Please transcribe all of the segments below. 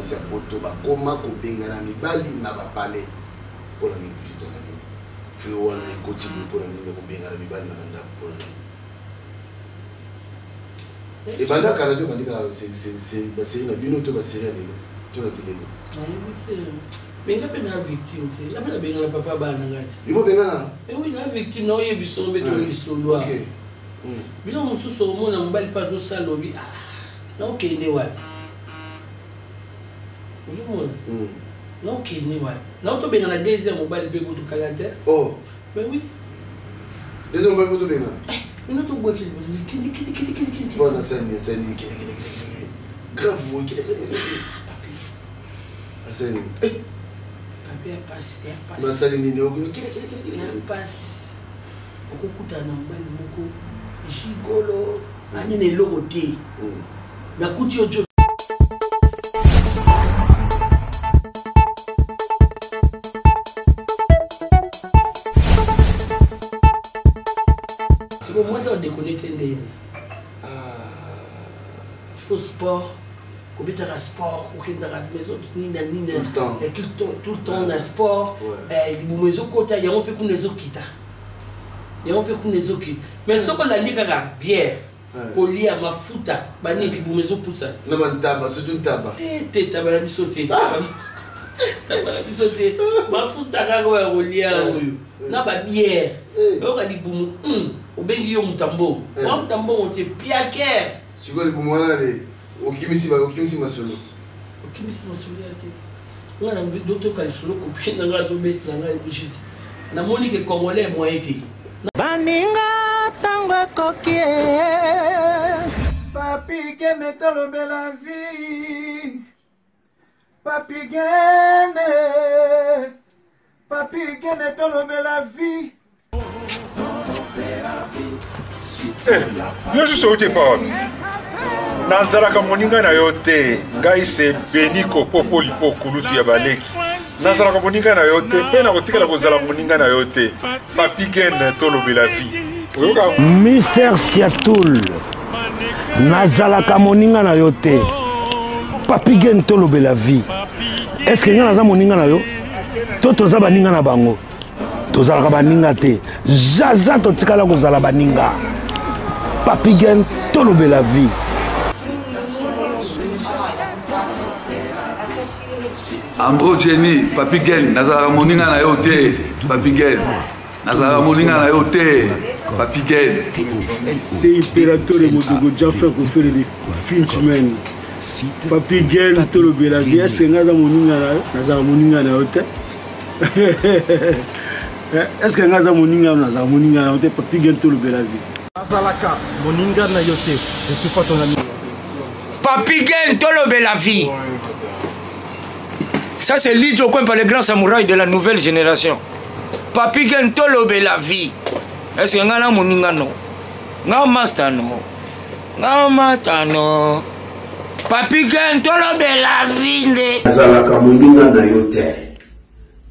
Basi ya poto bakoma kobengana mibali na bapale mpo na nini? Brigitte nani fio wana ekoti boye mpo na nini kobengana mibali na bandako? Mpo na nini? Ebanda kala te, ebandi kaka basérie na bino to basérie ya lelo to na kilelo? Nayebi te, mais nga mpe na victime te, nga mpe nabengana papa bana na ngai te. Yo bengana? Eh oui, na victime na oyebi so mpe to lisolo a bino mosusu omona mobali mpe azosala obi ah, naokende wapi? Ozomona, naokende wapi? Naotobengana deuxième mobali mpe kutu kala te. Oh. Mais oui. Deuxième mobali mpo tobengana? Bino tobwaki liboso, kende kende kende kende kende. Bona sani sani kende kende kende grave boye, kende kende kende. Asali nini? Papi ya pasi, ya pasi. Nasali nini? Kende kende kende. Ya pasi, okokutana na mobali moko gigolo anini eloko te, nakuti yo jo. Sikoyo mwasi adekone te ndeni il faut sport, kobetaka sport, kokendaka maison nini na nini tout le temps na sport, libumu ezokota yango mpe kuna ezokita, yango mpe kuna ezokita. Mais soki olandi kaka bière, kolia mafuta, banini, libumu ezopusa. Na bantaba, surtout ntaba. Te, taba na biso te, taba na biso te. Mafuta kaka oyo ya kolia oyo na babière, oyoka libumu obengi yo moto ya mbongo, wa moto ya mbongo te, piaker. Sikoyo libumu wana le okimisi, okimisi masolo. Okimisi masolo ya te. Nga na dotoka lisolo, copine na ngai azobetela ngai Brigitte, namoni ke congolais moyen te. Baninga, ntango ekoki. Papi Gene, tolobela vie. Papi Gene, Papi Gene, tolobela vie. Yo susu outi epa wapi? Nazalaka moninga na yo te. Ngai se Beniko Popo Lipo, kulutu ya baleki. Nazalaka moninga na yo te mpe nakotikala kozala moninga na yo te. Papi Gen, tolobela vie, oyoka? Mister Siatul, nazalaka moninga na yo te. Papi Gen, tolobela vie. Est-ce que ngai naza moninga na yo to toza baninga na bango? Tozalaka baninga te, zaza totikala kozala baninga. Papi Gen, tolobela vie. Ambro Jenny, Papi Gen, nazalaka moninga na yo te. Papi Gen, nazalaka moninga na yo te. Papi Gen. C'est Imperatore Modogo Jaffa Kofere de Finchman. Papi Gen, tolobela vie. Est-ce que nga aza moninga na yo? Nazalaka moninga na yo te. Est-ce que nga aza moninga na yo? Nazalaka moninga na yo te. Papi Gen, tolobela vie. Nazalaka moninga na yo te. Je suis pas ton ami. Papi Gen, tolobela vie. Ça, c'est Lidjo Kwempa, le grand samouraï de la nouvelle génération. Papi Gen, tolobela vie. Est-ce que nga na moninga no? Nga master no? Nga mata no? Papi Gen, tolobela vie nde. Nazalaka moninga na yo te.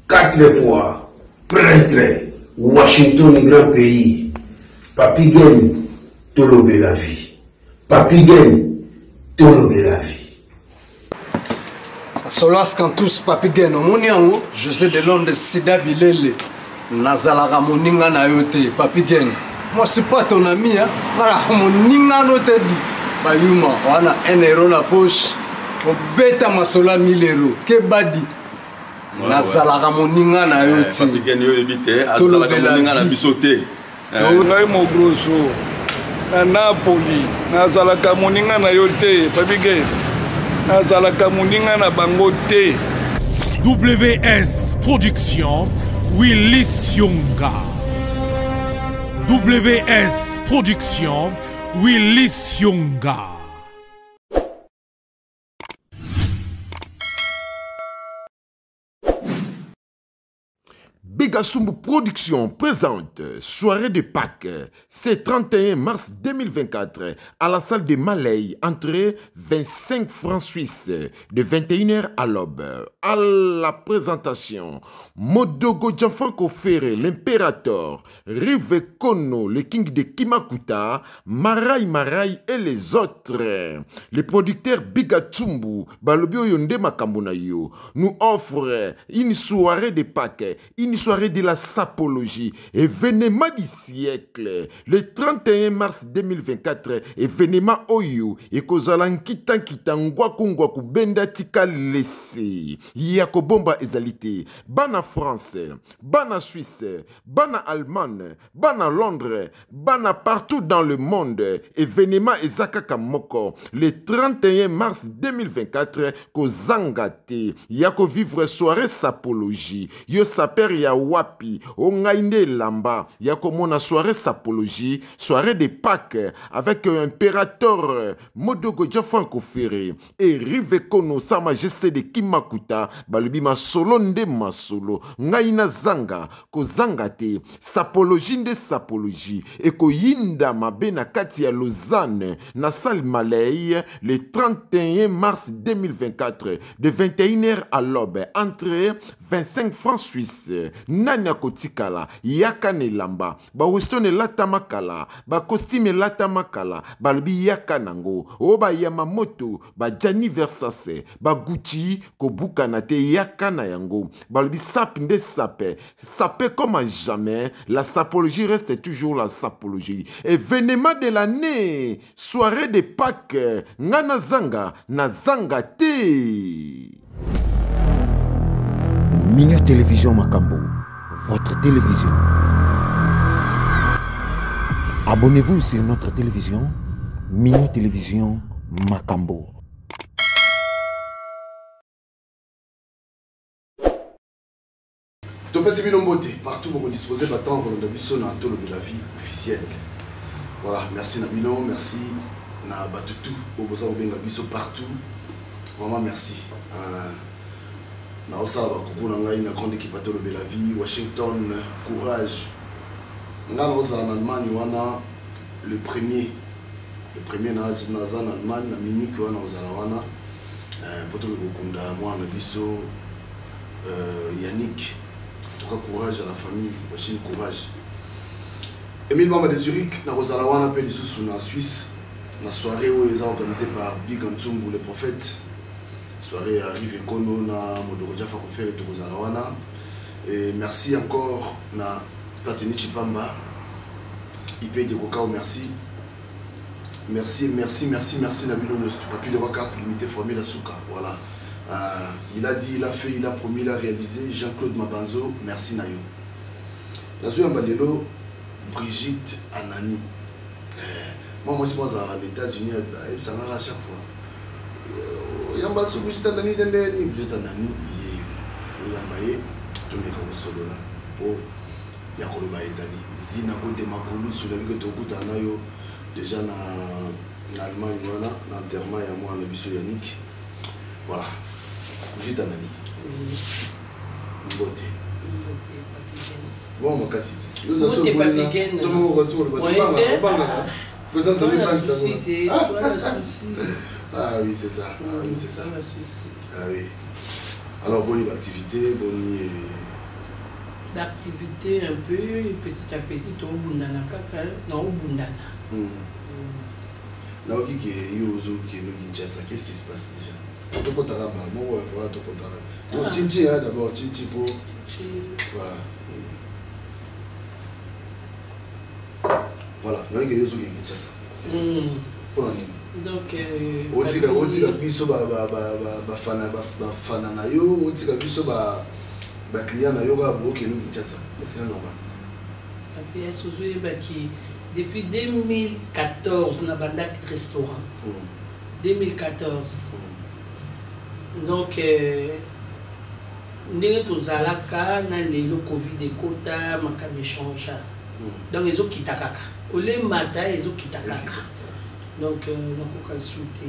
Quatre fois prêtre, Washington grand pays. Papi Gen, tolobela vie. Papi Gen, tolobela vie. Solas Cantus, Papi Gen, omoni yango? José de Londres, Sida Bilele, nazalaka moninga na yo te. Papi Gen, moi suis pas ton ami, hein. Nazalaka moninga no te. Di bayuma wana 1 euro na poche, obeta masolo ya 1000 euro kebadi. Nazalaka moninga na yo te. Papi Gen, yo oyebi te, azalaka moninga na biso te. Ngai Mogroso na Napoli, nazalaka moninga na yo te. Papi Gen, nazalaka moninga na bango te. WS Production, Willy Sionga. WS Production, Willy Sionga. Begasumbu Production présente Soirée de Pâques, c'est 31 mars 2024 à la salle de Malais, entrée 25 francs suisses de 21h à l'aube. À la présentation, Modogo Gianfranco Ferré, l'impérateur, Rive Kono, le king de Kimakuta, Marai Marai et les autres. Le producteur Bigatsumbu, Balobi Oyonde Makambunayo, nous offre une soirée de Pâques, une soirée de la sapologie, événement du siècle, le 31 mars 2024, événement Oyo, ekozala nkita nkita ngwaku ngwaku benda tika lese, ya kobomba ezali te, bana France, bana Suisse, bana Allemagne, bana Londres, bana partout dans le monde, événement eza kaka moko, le 31 mars 2024, kozanga te, ya kovivre soirée sapologie, yo saper ya wapi, o ngai nde elamba, ya komona soirée sapologie, soirée de Pâques, avec impérateur Modogo Gianfranco Ferré et Rive Kono, sa majesté de Kimakuta, balobi masolo nde masolo, ngai na zanga, kozanga te, sapologie nde sapologie, ekoyinda mabe na kati ya Lausanne, na salle Malais, le 31 mars 2024, de 21h à l'aube, entrée 25 francs suisses, nani akotikala, yaka na elamba, ba weston elata makala, ba costume elata makala, balobi yaka nango, o ba Yamamoto, ba Gianni Versace, ba Gucci, kobukana te yaka na yango, balobi sape nde sape, sape comme à jamais, la sapologie reste toujours la sapologie. Événement de l'année, soirée de Pâques, nga na zanga, na zanga te. Mignon Télévision Makambo, votre télévision. Abonnez-vous sur notre télévision, Mignon Télévision Makambo. Topesi bino mbote partout boko disposer ba temps kolanda biso na Tolobela vie officielle. Voilà, merci na bino, merci na bato tout oyo boza kobenga biso partout. Vraiment merci. Naosala bakuku na ngai na grande équipe ya Tolobela vie, Washington, courage. Ngai naozala na Allemagne wana le premier. Le premier naza na Allemagne, na Munich wana ozala wana. Po tokoki kokunda mwana na biso Yannick. En tout cas, courage à la famille, Washington, courage. Emile Bamba de Zurich, na kozala wana pe lisusu na Suisse, na soirée oyo eza organisée par Big Ntsumbu le prophète. Soirée arrive Kono na Modoko Jaffa Kofere to kozala wana. Et merci encore na Platini Chipamba, IP de Kokao, merci. Merci, merci, merci, merci Nabilo Nostu, Papi le roi carte limitée formule à Souka. Voilà. Il a dit, il a fait, il a promis, il a réalisé. Jean-Claude Mabanzo, merci Nayo. Nazo Yambalelo, Brigitte Anani. Moi, moi, c'est moi, aux États-Unis, ça à chaque fois. Yamba, c'est Brigitte Anani, Dende, Brigitte Anani, il est Yambaye, tout le monde est solo là. Pour Yakoloba Ezali, Zina Gode Makolu, sur la vie que tu as Nayo, déjà na Allemagne, voilà, na enterrement, il y a moi, na biso Yannick. Voilà. Brigitte Anani. Oui. Mbote. Mbote, Papi Gen. Bon, makasi. Mbote, Papi Gen. Somo reçu le Ouais, bâtiment. fait. Banga. Présence de Voilà, banque, ça souci, va. t'es. Voilà, souci. Ah oui, c'est ça. Ah oui, c'est ça. Voilà, souci. Ah oui. Alors, bonne activité, bonne L'activité un peu, petit à petit, au Bundana, kaka, non, au Bundana. Là, ok, qui est Yozo, qui est Kinshasa, qu'est-ce qui se passe déjà? Tokota là, moi, ouais, voilà, tokota là. Non, Ah. Tchinchi, hein, d'abord, Tchinchi pour. Tchinchi. Voilà. Voilà, là, il y a Yozo qui est Kinshasa. Qu'est-ce qui se passe? Pour l'année. Donc Otika, Papi otika biso ba, ba, ba, ba, ba fana, ba, ba fana na yo, otika biso ba, ba client na yo ba broke no Kinshasa. Est-ce que c'est normal? Papi, est-ce que vous avez qui depuis 2014 na banda restaurant. 2014. Donc ndenge tozalaka na lelo Covid ekota makambo échangea. Donc ezokita kaka. Olemata ezokita kaka. Donc nakoka lisusu te.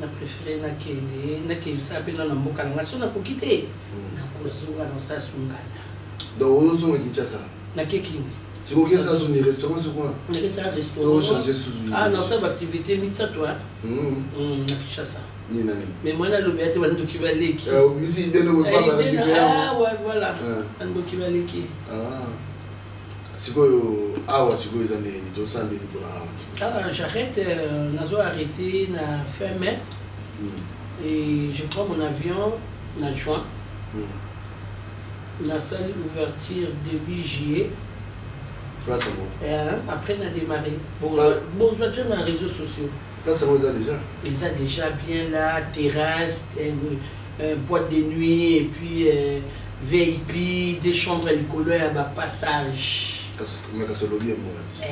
Na préféré nakende, nakende sala mpe na mboka na ngai. So nakoki te, nakozonga na osala sungata. Donc ozozonga Kinshasa? Nake Kin. Sikoyo okesala so ni restaurant so kuna? Nakesala restaurant. To changer suzu? Ah, nasala baactivité misato na Kinshasa. Nini na nini? Mais mwana alobi ate bandoki baleki. Obimisi idée no Ah ouais, voilà. Bandoki baleki. Ah. Sikoyo awa sikoyo eza ndenge nini? Tosala ndenge mpona awa sikoyo? Ah, j'arrête, nazo arrêté na fin mai. Et je prends mon avion na juin. Nasali ouverture début juillet. Place yango. Après na démarré. Bozwa déjà na réseaux sociaux. Place yango eza déjà? Eza déjà bien là, terrasse, boîte de nuit et puis VIP, des chambres likolo ya ba passage. Mais kasi olobi yango ati.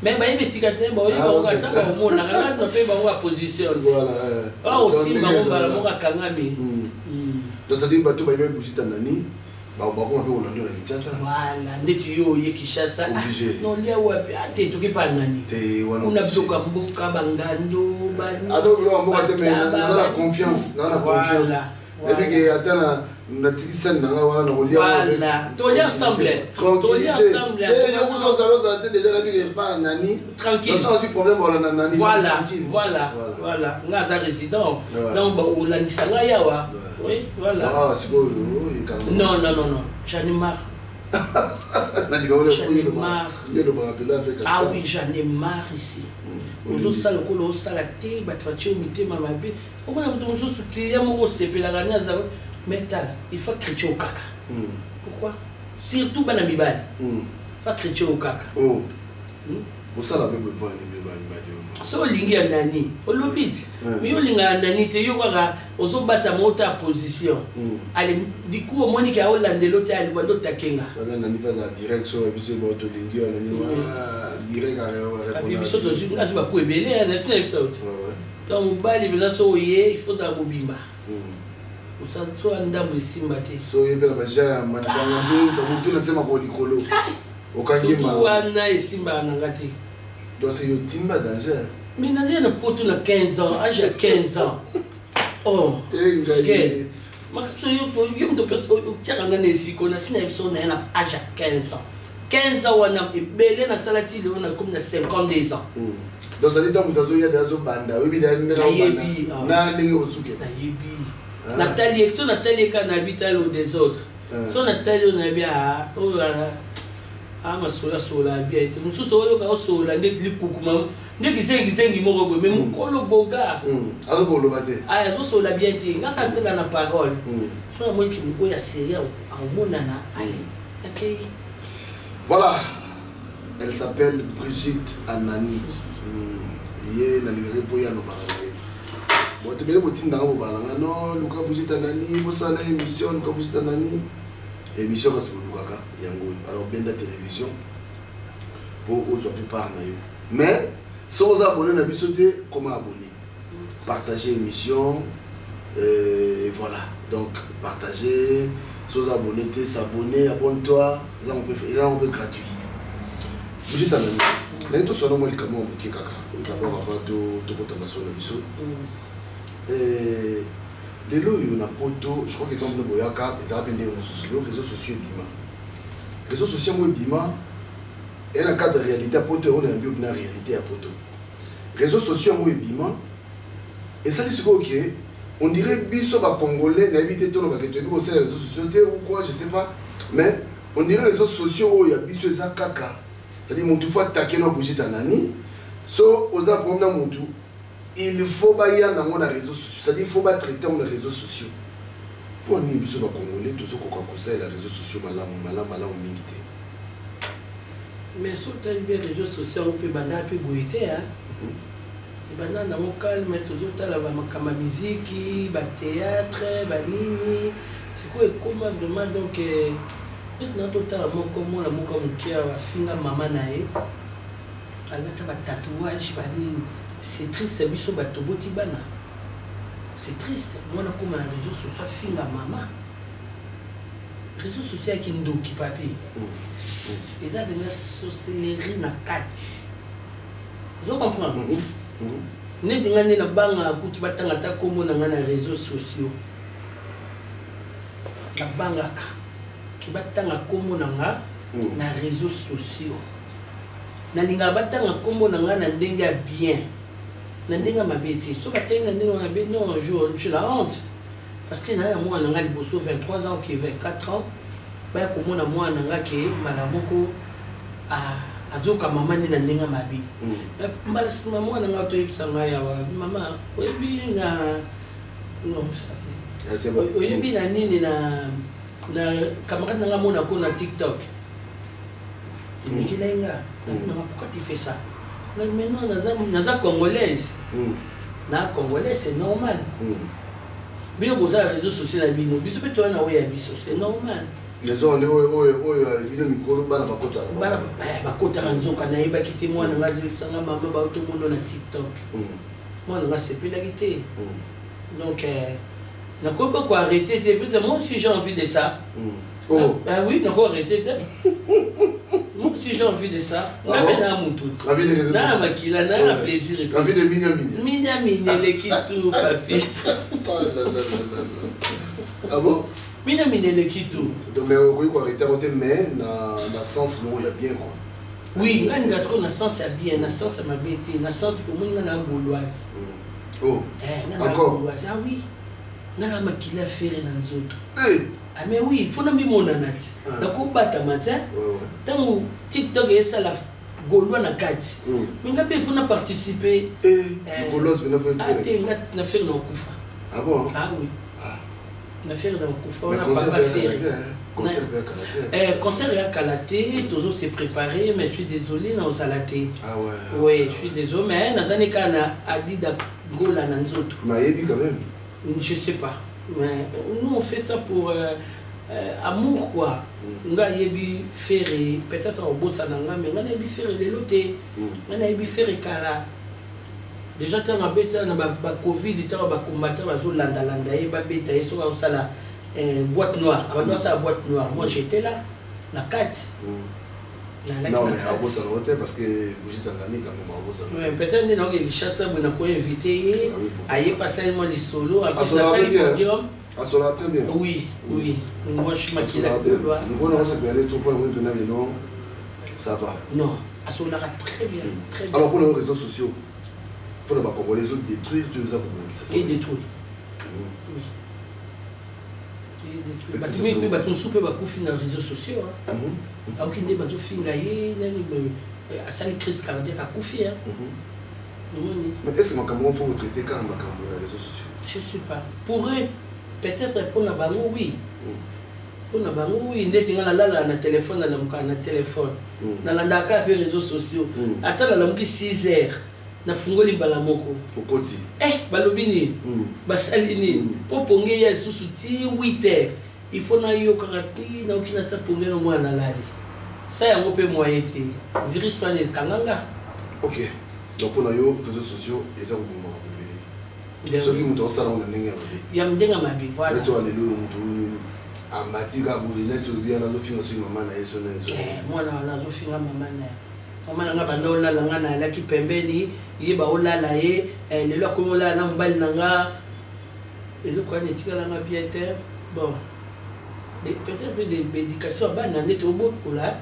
Mais bayebi esika te, baoyebi bango ata baomonaka nga na mpe bango baposition. Voilà. Osimba bango mbala moko akangami. Donc c'est-à-dire bato bayebi Brigitte Anani, bakoma mpe kolanda na Kinshasa. Voilà, ndeti yo oye Kinshasa. Obligé. Non, lia wapi? Ah te, toki pa nani? Te, wana Kuna biloko ya mboka, bangando, bani. Ata biloko ya mboka te, mais naza na confiance, naza na confiance. Nayebi ke ata na natiki sani na ngai wana na kolia Voilà, tolia ensemble. Tolia ensemble. Tranquillité. Yo kutu ozala ozala te déjà nayebi ke pa nani. Tranquille. Naza aussi problème olanda nani. Voilà, voilà, voilà. Nga aza résident. Donc ba olandisa ngai awa. Oui, voilà. Ah, sikoyo ekanga. Non, non, non, non. J'en ai marre. J'en ai marre. Ah oui, j'en ai marre ici. Ozosala lokola osala te, bato batie yo mitema mabe. Omona moto mosusu client moko osepelaka ne aza, mais tala, il faut chrétien okaka. Pourquoi? Surtout bana mibali. Faut chrétien okaka. Oh. Osala mpe boye mpo na nini bana mibali oyo? So olingi ya nani? Olobi ti. Mais yo olinga ya nani te, yo kaka ozobata moko ta position. Ale du coup omoni ke aolandela te, ale bando takenga. Bana nani mpe azala direct so biso ba tolingi ya nani direct a répondre. Biso tozwi ngazi ba ku ebele na sina biso. Donc mobali mpenza so oye, il faut ozala mobimba. So ya ndambo esimba te. So oye mpe na baja ya manzanga nzunza motu na se makolo likolo. Okangi Surtout ma. wana esimbaka na nga te. Donc c'est yo timba danger. Mais nalia na poto na 15 ans, âge ya 15 ans. Oh. Eh, ngai. Okay. Makambo yo, yo moto pesa, otiaka nga na esiko, na sina biso na ye na âge ya 15 ans. 15 ans wana ebele nasalaki lelo na komi na 52 ans. Donc ça dit tant moto azoya de azobanda, oyebi de ndenge azobanda. Nayebi, ah. Na ndenge osukela. Nayebi. Natali ye, so natali ye kaka nayebi tali au désordre. So natali oyo nayebi, ah, oyo, ah, ah, masolo asola bien te. Mosusu oyoka osola ndeti likukuma, ndeti zengi zengi moko boye, mais mokolo boga. Azokoloba te. Ah, azosola bien te. Nga kaka nzela na parole. So namoni ki oyo ya série aomonana, allez, akei. Voilà, elle s'appelle Brigitte Anani. Ye nalingaki mpo ye alobaka na ye. Bon, tobele botindanga bobala nga non, luka Brigitte Anani, bosala émission, luka Brigitte Anani. Émission kasi bolukaka yango oyo. Alors benda télévision po ozwa mpe part na yo. Mais soki oza abonné na biso te, comment abonné? Partager émission, et voilà. Donc partager, si oza abonné te, s'abonner, abonne-toi, eza un peu gratuit. Brigitte Anani, naye toswana mwa likambo ya moke kaka d'abord avant tokota masolo na biso. Lelo oyo na poto, je crois que ntango bino boyaka ezalaka mpe ndenge mosusu. Lelo réseaux sociaux ebima, réseaux sociaux yango ebima eya na cadre réalité ya poto, yango na yambi na réalité ya poto. Réseaux sociaux yango ebima esali sikoyo ke on dirait biso bacongolais, nayebi te tono bake toyebi kosala réseaux sociaux te ou quoi, je sais pas, mais on dirait réseaux sociaux oyo ya biso eza kaka, c'est-à-dire motu faut attaquer na Brigitte Anani. So oza problème na motu, il faut baya nango na réseaux sociaux, c'est-à-dire il faut batraiter yango na réseaux sociaux. Mpo nini biso bacongolais tozokoka kosalela réseaux sociaux malamu malamu malamu mingi te? Mais so otali bien, réseaux sociaux yango mpe banda mpe boye te, hein. Ebanda nango calme, tozotala bamakambo ya miziki, bathéâtre, banini. Sikoyo ekóma vraiment, donc neti na totala moko mwana moko ya moke awa afinga mama na ye, alata batatouage banini. C'est triste, biso bato boti bana, c'est triste. Mwana kóma na réseau sociaux afinga mama. Réseau social ya kindoki papi, eza mpenza sorcellerie na kati, ozo comprendre? Neti ngai nde nabangaka kutu batanga ata nkombo na ngai na réseaux sociaux, nabangaka ke Ke batanga nkombo na nga na réseaux sociaux. Nalingaka batanga nkombo na nga na ndenge ya bien, na ndenge ya mabe te. So batangi na ndenge ya mabe, non, je la honte, parce que naza na mwana na nga liboso 23 ans, oke 24 ans, baya komona mwana na nga ke mbala moko azoka mama nde na ndenge ya mabe. Mbala nsima mwana nga toyebisa ngai awa: "Mama, oyebi na non oyebi na nini na camarade na nga mona ko na TikTok elekela ye nga nanga, pourquoi tu fais ça?" Mais non, naza congolaise, na congolaise, c'est normal. Bino boza na réseau social na bino, biso mpe toya na oyo ya biso, c'est normal. Raison nde oyo bino mikolo, bana bakotaka. Bana bakotaka. Nzoka nayebaki te. Mwana nga azosanga: "Mama, baotomono na TikTok." Mwana nga asepelaki te. Donc nakoki mpe koarrêter te, parce que moi aussi j'ai envie de ça. Oh. Ah oui, nako arrêter te. Moi aussi j'ai envie de ça. Nga mpe na mutu na makila na na plaisir. Envie de minya minya. Minya minya eleki tout, papi. Ah bon? Minya minya eleki tout. Donc, mais okoki koarrêter yango te, mais na sens moko ya bien, quoi. Oui, nga ninga sikoyo na sens ya bien, na sens ya mabe te, na sens omoni nga na gauloise. Oh. Eh, nga na gauloise, ah oui, nga na makila Ferre na nzoto. Ah mais oui, il faut na mimonana ti nakobatama te. Ntango TikTok esala gaulois na kati, mais nga mpe il faut na participer. Gauloise? Te, nga na Ferre na okufa. Ah bon? Ah oui, na Ferre na okufa wana, papa Ferre. Concert ya kala te, tozo se préparer, mais je suis désolé, na ozala te. Ah ouais? Oui, je suis désolé, mais naza ne kaka na Adida Gola na nzoto. Nayebi quand même. Je sais pas, mais nous on fait ça pour amour, quoi. Nga yebi Ferre, peut-être obosana nga, mais nga nayebi Ferre lelo te, nga nayebi Ferre kala déjà. Ntango abeta na bacovid, ntango bacombattant bazolandalanda ye, babeta ye soki azosala boîte noire, abandi basala boîte noire, moi j'étais là na kati. Non, mais abosana te, parce que Bougie Tanganyika ngoma abosana. Peut-être nde naoke Kinshasa boye, nakoinvite ye, aye pasali mwa lisolo, asali podium. Asola très bien. Oui, moi je suis makila. Ngona osepela trop mpona moi mpena, non, ça va. Non, asolaka très bien, très bien. Alors, mpona réseaux sociaux, mpona bacongolais, ezodétruire to eza kobongisa? Edétruire, oui. Bato mingi mpe, bato mosusu mpe bakufi na réseaux sociaux. Aoki nde bazofinga ye nani, asali crise cardiaque, akufi. Omoni? Mais est ce makambo faut traiter kaka makambo na réseaux sociaux? Je sais pas, pour eux peut-être, mpona bango oui, mpona bango oui. Ndeti nga nalalaka na telefone, nalamukaka na telefone, nalandaka kaka mpe réseaux sociaux. Ata nalamuki 6 heures, nafungoli mbala moko. Okoti. Eh, balobi nini, basali nini, mpo ponge ya lisusu ti 8 heures, il faut nayokaka ti naoki nasa ponge no mwana nalali sa yango mpe moye te, virus wana ekanganga. Ok, donc mpona yo, réseaux sociaux eza kobomaka ebele soki moto aosala ngo na ndenge ya mabe. Ya ndenge ya mabe, voilà. Neti wa lelo oyo, moto amati kaka boye, neti olobi wana, azofinga soki mama na ye so na ye. Mwana wana azofinga mama na ye. Mama na nga banda olala, nga nayalaki pembeni ye, baolala ye. Lelo akomi olala na mobali na nga. Eloko wana etikalanga bien te. Bon, peut-être mpe baéducation ya bana nde tobokola,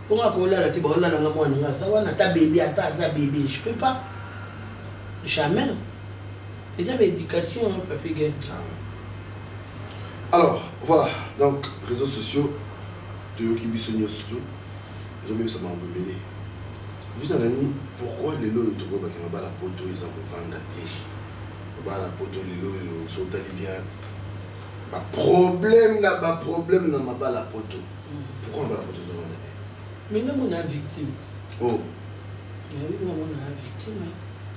mponga kolala te, baolala nga mwana nga aza wana, ata bébé, ata aza bébé, je peux pas, jamais. Eza baéducation, papi Gen. Alors voilà, donc réseaux sociaux, toyoki biso nyonso tu ezobebisa makambo ebele. Vita nani, pourquoi lelo oyo tokoyebaki mabala poto eza kovanda te? Mabala poto lelo oyo, so otali bien, baproblème na baproblème na mabala poto. Pourquoi mabala poto ezovanda te? Mais nga mona victime. Oh. Oui, nga mona victime.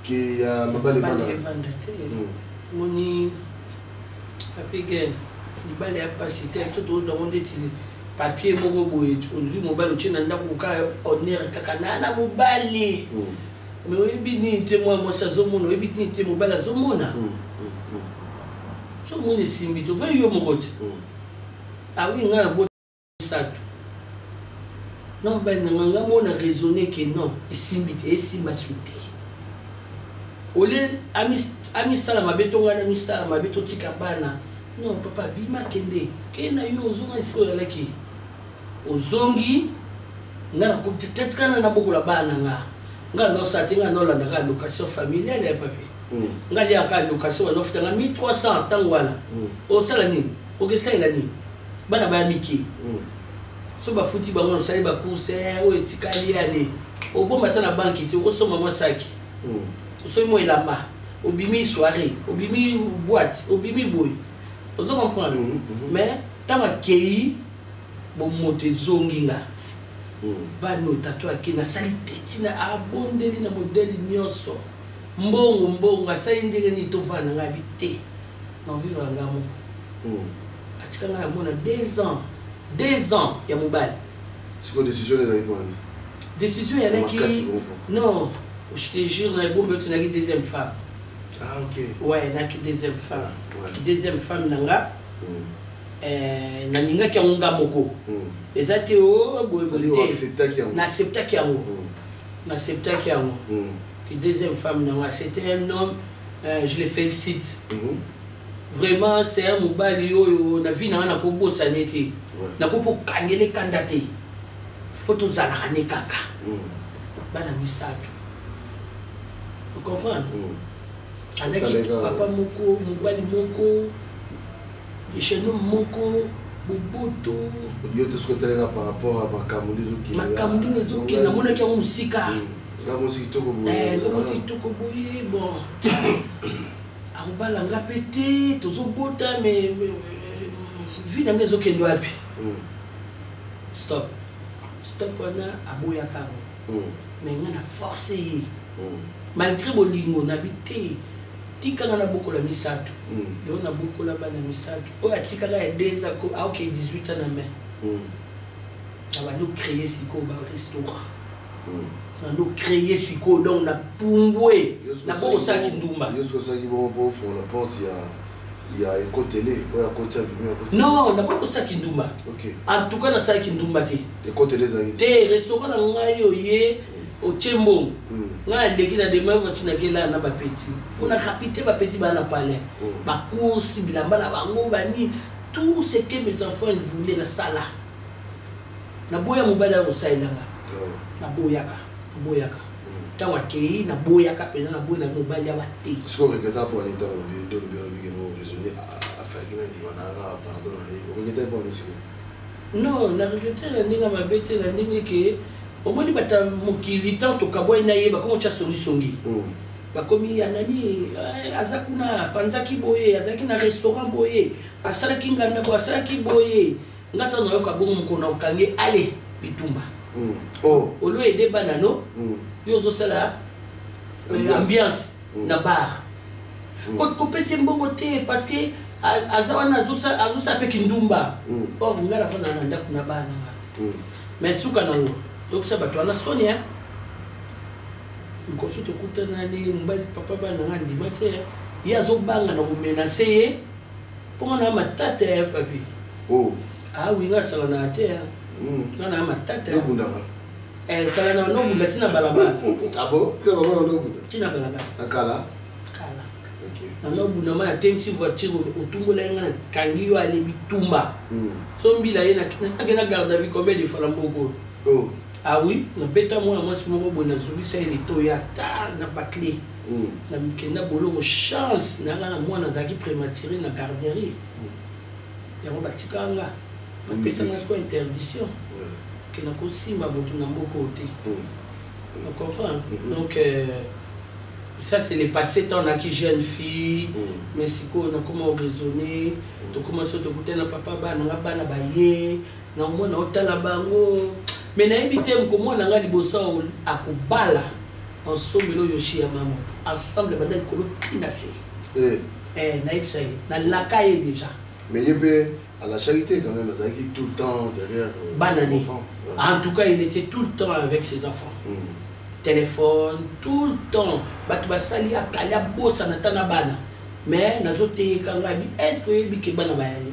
Ke ya mabala evanda? Evanda te. Moni, papi Gen, libala ya pasi te. So tozwango ndeti papier moko boye, ozwi mobali, otie na ndako, kaka honneur, kaka na mobali, mais oyebi nini te mwa mwasi azomona, oyebi nini te mobali azomona. So omoni esimbi te, ovai yo moko te. Awi, ngai na misato na mobali na nga, nga mona raisonne ke non, esimbi te, esimba su te. Olie amisala mabe to ngai na misala mabe, totika bana. Non, papa, bima, kende, kende na yo, ozonga esika ozalaki. Ozongi nga nakotetikana nabokola bana na nga. Nga nosala te, nga nolanda kaka location familiale ya papi. Nga liaka kaka location, banofuta nga 1300 ntango wana. Osala nini? Okesalela nini? Bana baya mike. So bafuti bango, osali bacourse oyo etikali, ale obomba ata na banki te, okosomba mwa saki, osombi mwa elamba, obimi soirée, obimi boîte, obimi boye, ozo comprendre. Mais ntango akei, bomoto ezongi nga. Bana oyo tata akei, nasali te ntina abondeli na modele nyonso, mbongo mbongo, asali ndenge nini tovanda ngai abi te, navivre nga moko. Atika ngai na mona 2 ans, 2 ans ya mobali. Sikoyo décision ezalaki mpona Décision ezalaki, non, je te jure, na ebombe oyo naki deuxième femme. Ah, ok. Ouais, naki deuxième femme. Deuxième femme na nga, nalingaki yango nga moko. Eza te o boye boye te, naacceptaki yango, naacceptaki yango. Deuxième femme na nga, c'était un homme, je le félicite vraiment. C'est un mobali oyo na vie na nga nakobosana te, nakoki mpo okangela ekanda te, fo tozalaka ne kaka bana misato, ocomprendre. Azalaki papa moko, mobali moko, jeune homme moko boboto. Yo te soki otaleka par rapport à makambo nde ezokende. Makambo ndenge ezokende, namonaki yango mosika. Nga mwasi kitoko boye. Nga mwasi kitoko boye, bon, akobala nga mpe te, tozobota, mais vie na nga ezokende wapi? Stop, stop wana aboyaka yango, mais nga na force ye malgré bolingo nabi te, tikanga nabokola misato. Lelo nabokola bana misato oyo atikaka ya 2 ans, aoke 18 ans na main. Na bando créer sikoyo barestaurant, nando créer sikoyo, donc na pumbwe nabokosalaki ndumba. Yo soki osalaki bongo mpo ofongola porte ya ekotele oyo akoti, abimi, akoti. Non, nakoki kosalaki ndumba. En tout cas nasalaki ndumba te. Ekotele ezalaki te. Restaurant na ngai oyo ye otie mbongo, ngai aleki na demain voiture nakelala na bapeti, fo na rapite bapeti baa na palais, bacourse, bilamba na bango, bani, tout ce que mes enfants ils voulaient nasala. Naboya mobali ya kosalelanga, naboyaka, naboyaka. Ntango akei, naboyaka mpenza, naboyi na mobali awa te. Sikoyo oregreta mpo ani ntango olobi nde olobi, olobi keno raisonner, afalaki na ndima na kaka pardon na ye, oregreta mpo ani sikoyo? Non, na regrete na ndenge mabe te, na ndenge ke omoni bato ya mokili, ntango tokabwani na ye, bakomi otya songisongi, bakomi ya nani, aza kuna, apanzaki boye, azalaki na restaurant boye, asalaki nganda boye, asalaki boye. Nga ntango nayoka bongo, mokolo na okange ale bitumba. Olo ede bana no, yo ozosala ambiance na bar, kopesa mbongo te parce que aza wana azosala mpe kindumba. Or nga nafandaka na ndako na bana nga. Mais suka nango tokisa bato wana soni mokoso tokutanani mobali papa bana nga ndima te, ye azobanga na komenacer ye mpo nga na matata ya papi. Ah oui, nga asanganaka te, nga na matata. Obundaka? Kala na nobunda ntina balabala. Ntina balabala. Kala? Kala nazobunda ma natemisi voiture, otumbola ye, nga nakangi yo, alebi tumba so mbila ye, nasalaki na garde à vue combien de fois na mboka oyo. Ah oui, nabeta mwana mwasi moko boye, nazongisa ye litoyi ata na baclé, nakenda boloko. Chance nanga na mwana azalaki prématuré na garderie, yango batikanga nga, bapesanga sikoyo interdiction ke nakosimba motu na mboka oyo te, ocomprendre. Donc ça c'est le passé, ntango naki jeune fille. Mais sikoyo nakoma oraisonner, tokoma so tokutana na papa bana nga, bana baye namona otala bango, mais nayebisi ye komona nga liboso akobala ensombeli oyo Yoshi ya mama ensemble banda likolo ntina se. Nayebisa ye, nalaka ye déjà. Mais ye mpe alachaki te quand même, azalaki tout le temps derrière bana ne. En tout cas il était tout le temps avec ses enfants, téléphone tout le temps, bato basali akali abosana ata na bana. Mais nazoteyeka ngai bi est ce que oyebi ke bana bayali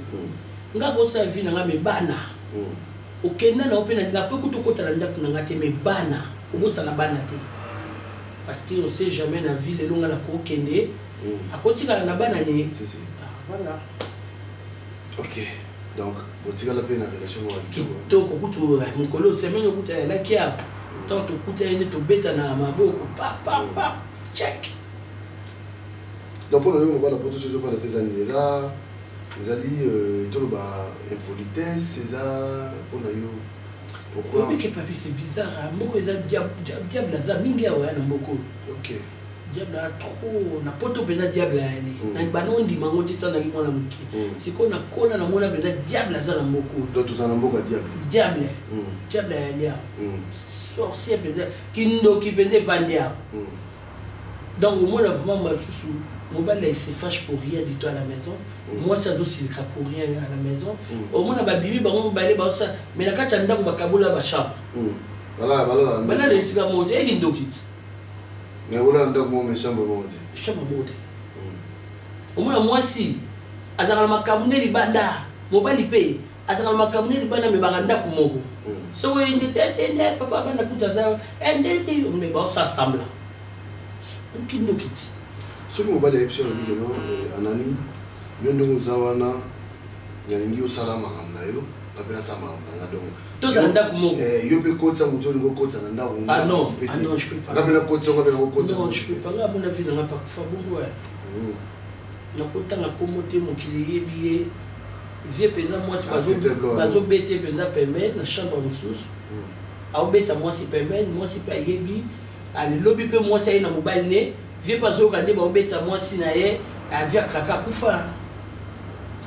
nga kosala vie na nga, mais bana okenda na yo mpe na mpe kuta okota na ndako na nga te, mais bana obosana bana te, parce que on sait jamais na vie, lelo nga nakokende, akotikala na bana ne. Voilà. Ok. Donc botikala mpe na relation moko kitoko kutu eh, mokolo semaine okuta elaki awa ntango tokuta ye nde tobeta na maboko pa pa mm. pa check. Donc mpo na yo mobala poto soki ozofanda te eza nini eza ezali euh, toloba impolitesse eza mpo na yo pourquoi obike papi c'est bizarre moko eza diable aza mingi awa ya na mboka oyo okay. diable aya trop na poto mpenza diable ayali mm. na bana ondima yango te ntanaki mwana moke mm. sikoyo nakola namona mpenza diable aza na mboka oyo donc toza na mboka diable diable mm. diable ayali awa sorcier mpenza kindoki mpenza evandi awa donc omona vraiment basusu mobali il se fâche pour rien du tout à la maison mwasi azosilika pour rien à la maison omona babimi bango mibale baosala mais na kati ya ndako bakabola bachambre balala esika moko te ekindoki ti Mais olala ndako moko mais chambre moko te. Chambre moko te. Hmm. Omona mwasi azalaka na makambo nde libanda, mobali mpe azalaka na makambo nde libanda me baka ndako moko. Hmm. Soki oye ndeti eh, nde papa bana kuta aza eh, nde me baosa semblant. Okindoki ti. Soki mobali ayebisi yo alobi keno eh, anani yo ndenge oza wana nalingi osala makambo na yo nga mpe nasala makambo na nga donc tozala ndako moko eh, yo mpe kotisa moto olingi okotisa na ndako ah ah nga mpe nakotisa nga mpe nakokotisa nga mona vie nanga pakufa bongo eh. hmm. nakotanga nkombo te mokili eyebi ye vie mpenza mwasi bazobete mpenza pembeni na chambre mosusu hmm. aobeta mwasi pembeni mwasi mpe ayebi alobi mpe mwasi aye na mobali ne vie mpe azoyoka nde baobeta mwasi na ye avie akraka akufa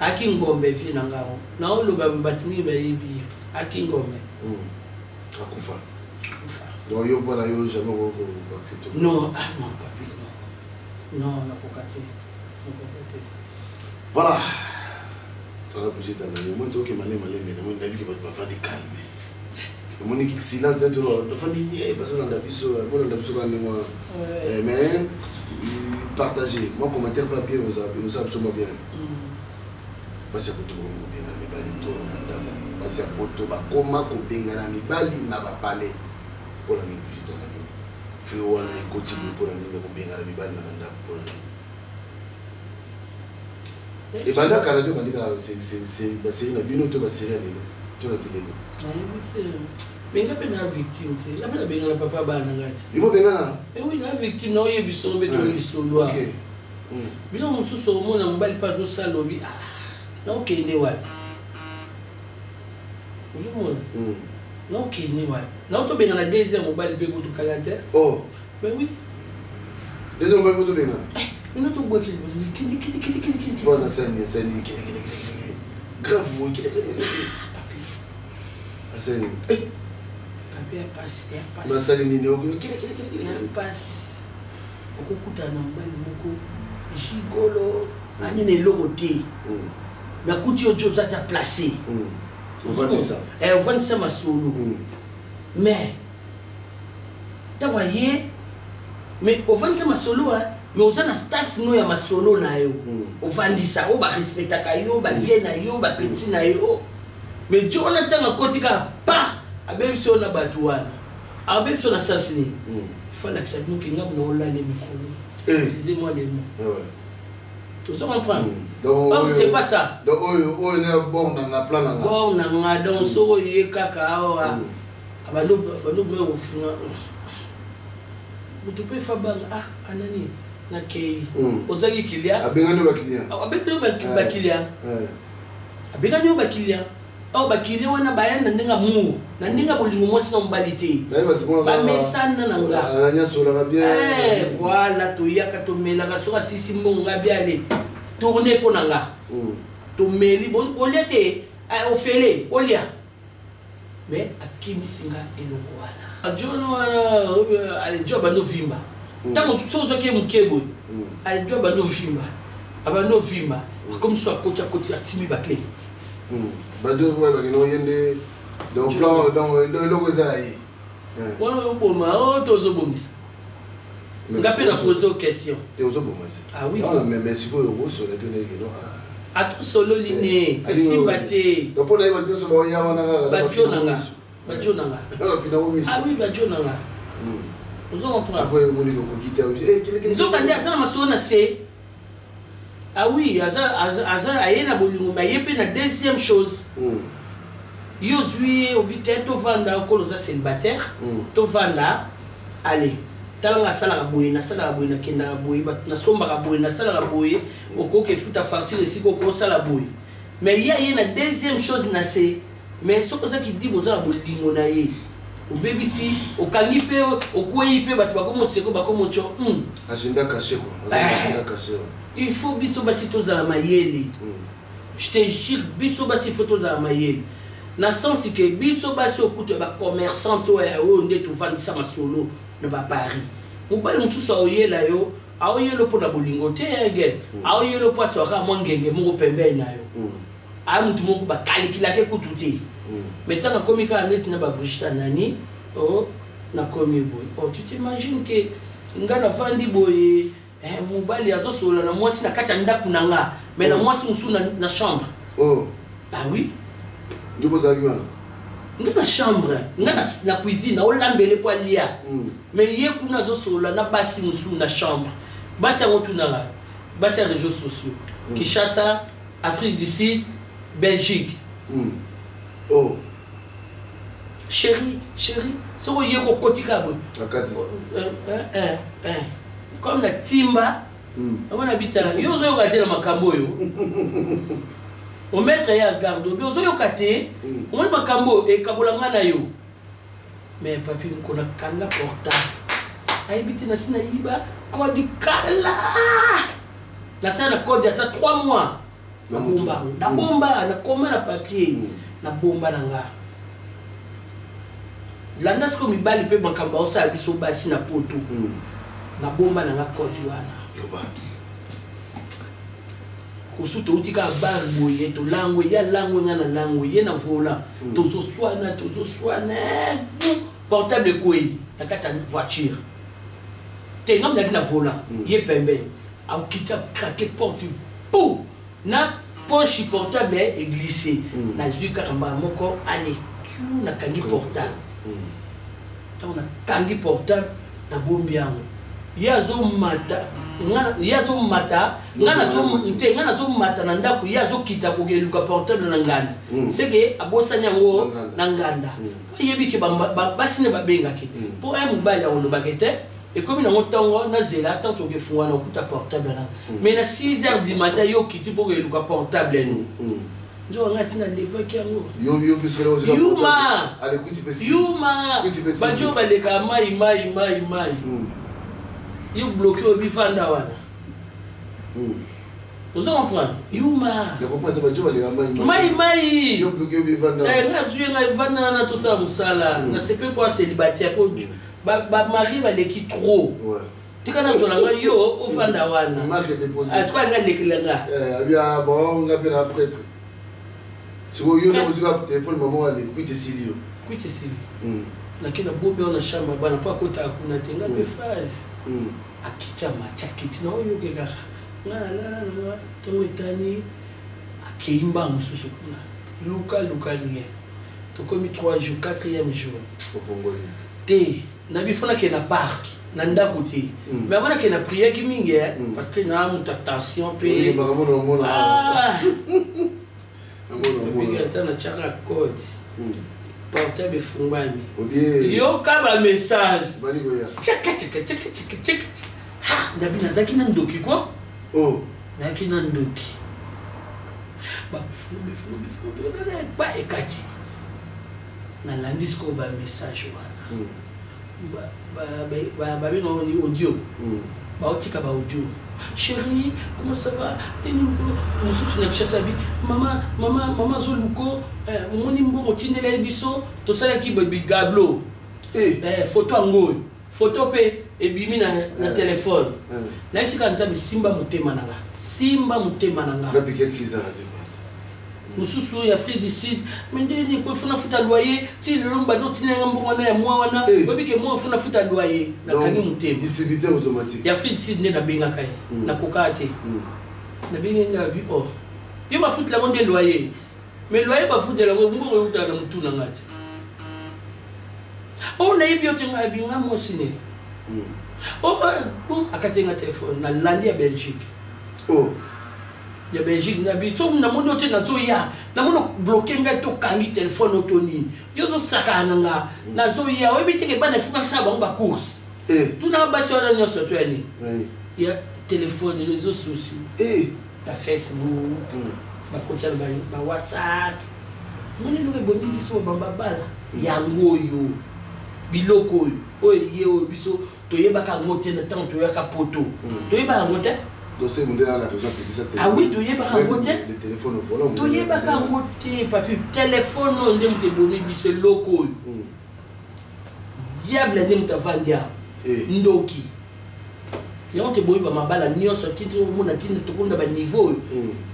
aki ngombe vie na ngango naoloba bato mingi bayebi ye aki ngombe hmm. akufa akufa donc yo mpona yo jamais okoaccepte non ah non papi non non nakoka te nakoka te voilà tala brigitte anani omoni toke malembe malembe namoni nayebi ke bato bafandi calme omoni silence neti bafandi nye bazolanda biso bolanda biso kaka ndenge wana eh, mais partager moi commentaire pas bien osala biso mwa bien mm. Basi ya poto bakoma kobengana mibali to na bandako. Basi ya poto bakoma kobengana mibali na ba palais. Mpo na nini Brigitte na nini? Fio wana ekoti boye mpo na nini ya kobengana mibali na bandako mpo na nini? Ebanda kala to ebandi kaka baserie na bino to baserie ya lelo to na kilelo? Nayebi te. Mais nga mpe na victime te. Nga mpe nabengana papa bana na nga te. Yo bengana? Eh oui, na victime na oyebisa yo mpe to lisolo. Okay. Hmm. Biloko mosusu omona mobali mpe azosala obi ah, naokende wapi ozomona hmm. naokende wapi naotobengana deuxième mobali mpe kutu kala te oh. mais oui deuxième mobali mpe tobengana eh, bino tobwaki liboso kende kende kende kende kende bona sani sani kende kende kende grave moi kende kende kende asali eh. papi ya pasi ya pasi nasali nini kende kende kende ya pasi okokutana na mobali moko gigolo ani na eloko te mm. nakuti yo jo oza ta place mm. ovandisa eh, ovandisa masolo mm. mais ntango aye mais ovandisa masolo mais oza na staff no ya masolo na yo mm. ovandisa oyo barespectaka yo bavie na yo bapeti na yo mais jo wana ntango akoti kaka pa abebisi yo na bato wana abebisi yo na sens nini mm. faut alakisa bino ke ngambo na olale mikolo eh. excusez moi les mots eh tozo comprendre mm. donc oh, c'est pas ça donc oyo oyo ne bord na nga plan na nga bord na nga donc mm. soko ye kaka awa mm. abando bando bino kofunga moto mpe fa banga ah anani nakei ozangi kilia abengani yo bakilian abengani yo bakilian abengani yo bakilian Or ba client wana baya na ndenge amour, na ndenge ya bolingo mwasi na mobali te. Bamesana na nga. Eh, voilà toyaka tomelaka soki asisi mbongo nga bi ale tourne mpo na nga. Hmm. Tomeli olia te eh, ofele olia. Mais akimisi nga eloko wana. John wana ale jo abandi ovimba. Hmm. Ntango soki ozwaki ye moke boye, hmm. ale jo abandi ovimba. Abandi ovimba. Akomi so akoti akoti asimbi ba clé. Hmm. bato oyo bakende oye nde donc plan donc eloko eza ya ye wana oboma o to ozobomisa nga mpe na pose question te ozoboma se ah oui mais sikoyo okosola mpe ndenge no ah. ata osololi ne eh. esimba te mpo na ye bato nyonso baoya wana kaka bajo na nga bajo na nga ah oui bajo na nga hmm. ozo comprendre après omoni kokoki te nzoka nde aza na masolo na se. Ah oui, aza aza aza aye na bolingo mais aye mpe na deuxième chose. Yo ozwi ye obi te tovanda okolo oza célibataire, tovanda allez. Tala nga asalaka boye, nasalaka boye, nakendaka boye, nasombaka boye, nasalaka boye, okoki efuta facture esika okosala boye. Mais ye aye na deuxième chose na se. Mais soki oza kidiba oza na bolingo na ye. Obebisi, okangi mpe okwei mpe bato bakomi oseko bakomi otyo. Agenda caché quoi. Aza na agenda caché. Ouais. Il faut biso basi tozala mayele. Je te jure, biso basi il faut tozala mayele. Na sens que biso basi okutu ya ba commerçant oyo ya oyo nde tovandisa masolo na ba Paris. Mobali mosusu aoyela yo, aoyela mpo na bolingo te, hein, gel. Aoyela mpo aswaka mwa ngenge moko pembeni na yo. Aya motu moko bakalikilaka kutu te. Mais ntango akomi kaka neti na ba Brigitte Nani, oh, nakomi boye. Oh, tu t'imagines que nga navandi boye, eh, mobali azosolola na mwasi na kati ya ndako na nga, mais na mwasi mosusu na chambre. Oh. Ah oui. Nde bozalaki wana? Nga na chambre, nga na cuisine, naolambele mpo alia. Mais ye kuna azosolola na basi mosusu na chambre. Basi yango tunanga, basi ya réseaux sociaux. Kinshasa, Afrique du Sud, Belgique. Oh. Chérie, chérie, soko ye kokoti kaka boye. Na kati. Comme na timba, yango na bitala, yo ozoyoka te na makambo oyo. Omettre ye ya garde, obi ozoyoka te, omoni makambo oyo ekabola nga na yo. Mais papi mokona kanga portable. Ayebi te nasi nayiba code kala. Nasala na code ata 3 mois. Nabomba, nabomba, nakoma na papier, nabomba na nga. Landa sikoyo mibali mpe makambo baosala biso basi na poto. Nabomba na nga code wana. Loba. Kosu touti kaka bar boye, tolangwe, ye alangwe nga na langwe, ye na volant. Tozoswana, tozoswana, portable ekwei na kati ya voiture. Te nga mnaki na volant, ye pembeni. Akiti akrake porte, pou! Na poche portable eglisse. Nazwi kaka mbala moko, allez, kiu, nakangi portable. Ntango nakangi portable, nabombi yango. Ye azomata, nga, ye azomata, nga nazo, te, nga nazomata na ndako, ye azokita kokeluka portable na nganda. C'est que abosani yango na nganda. Po ayebi ke basi nde babengaki. Po aya mobali akolobaka te, ekomi nango ntongo, nazela, ntango tokefunga na okuta portable na. Mais na 6 heures du matin, yo okiti po kokeluka portable ni. Nzoka nga si nalevaki yango. Yo, yo, biso lelo ozela Yuma! portable. Allez, kuti pe si. Yuma! Kuti pe si. Bato oyo balekaka mai, mai, mai, mai. Yo bloqué oyo bifanda wana. Ozo comprendre? Yuma. Ya comprendre bato balekaka mai, mai. Mai, mai. Yo bloqué oyo bifanda wana. Eh, nga zwi nga vanda wana tosala mosala. Na sepe po célibataire po ba mari baleki trop. Ouais. Tika nazola nga yo ofanda wana. Marque déposée. Ah, sikoyo nga lekela nga. Eh, abia bon nga pe na prêtre. Sikoyo yo na ozika téléphone maman wale kwiti esili yo. Kwiti esili. Nake na bombi wana chambre bana po akota kuna te nga pe phase. Akiti amati akiti na oyo ke kaka. Nga na lala na nga tongo etani akei mbangu mosusu kuna. Luka luka rien. Tokomi 3 jours, 4e jour. Ofongoli. Te. Na bifo nake na parc na ndako te. Mais avant nake na prière ki mingi, hein, parce que na mutu attention pe. Oui, makambo na omona. Ah. Makambo na omona. Mingi ata na tchaka code. Portable efungwami. Obie. Yoka ba message. Bali koya. Tchaka tchaka tchaka tchaka tchaka. Ha, ndabi nazaki na ndoki quoi. Oh. Nazaki na ndoki. Ba fungu fungu fungu ba ekati. Nalandi sikoyo ba message wana. Babenga ngo ni audio. Baotika ba audio. Chérie, comment ça va? Nini mokolo mosusu na Kinshasa bi mama, mama, mama azoluko, eh, omoni mbongo otindela ye biso, tosalaki bigablo. Eh, photo yango oyo. Photo pe ebimi na téléphone. Nayebisi kaka Nzambe, simba motema na nga. Simba motema na nga. Ngapi ke crise ya te. Mosusu ya Afrique du Sud, mais nde nini ko funa futa loyer, ti lelo mbando tina nga mbongo na ya mwa wana, oyebi ke mwa funa futa loyer, nakangi motema. Distributeur automatique. Ya Afrique du Sud nde nabengaka ye, nakoka te. Nabengi nga bi oh. Yo ba futela ngo nde loyer. Mais loyer ba futela ngo mbongo eutaka na mutu na nga te. Oh, nayebi yo te nga bi nga mwasi ne. Oh, bon, akati nga téléphone na landi ya Belgique. Oh. Ya Belgique na bi soki namoni yo te, nazoya, namoni bloke ngai, tokangi telefone oyo to nini, yo ozosakana na nga. Nazoya, oyebi teke bana efuka nasala bango bacourse. Tunaka basi wana nyonso to ya nini ya telefone, réseaux sociaux, ba Facebook, bakota na ba WhatsApp. Moni eloko ebomi biso bambabala yango oyo, biloko oyo oyo ye oyo biso toyebaka yango te na ntango toyaka poto, toyebaka yango te. Ah oui, toyebaka yango te, toyebaka yango te, papi. Telefone oyo nde moto ebomi biso, eloko oyo diable nde moto avandi awa, ndoki yango te. Boyeba mabala nyonso ti omona ntina tokomi na baniveau oyo,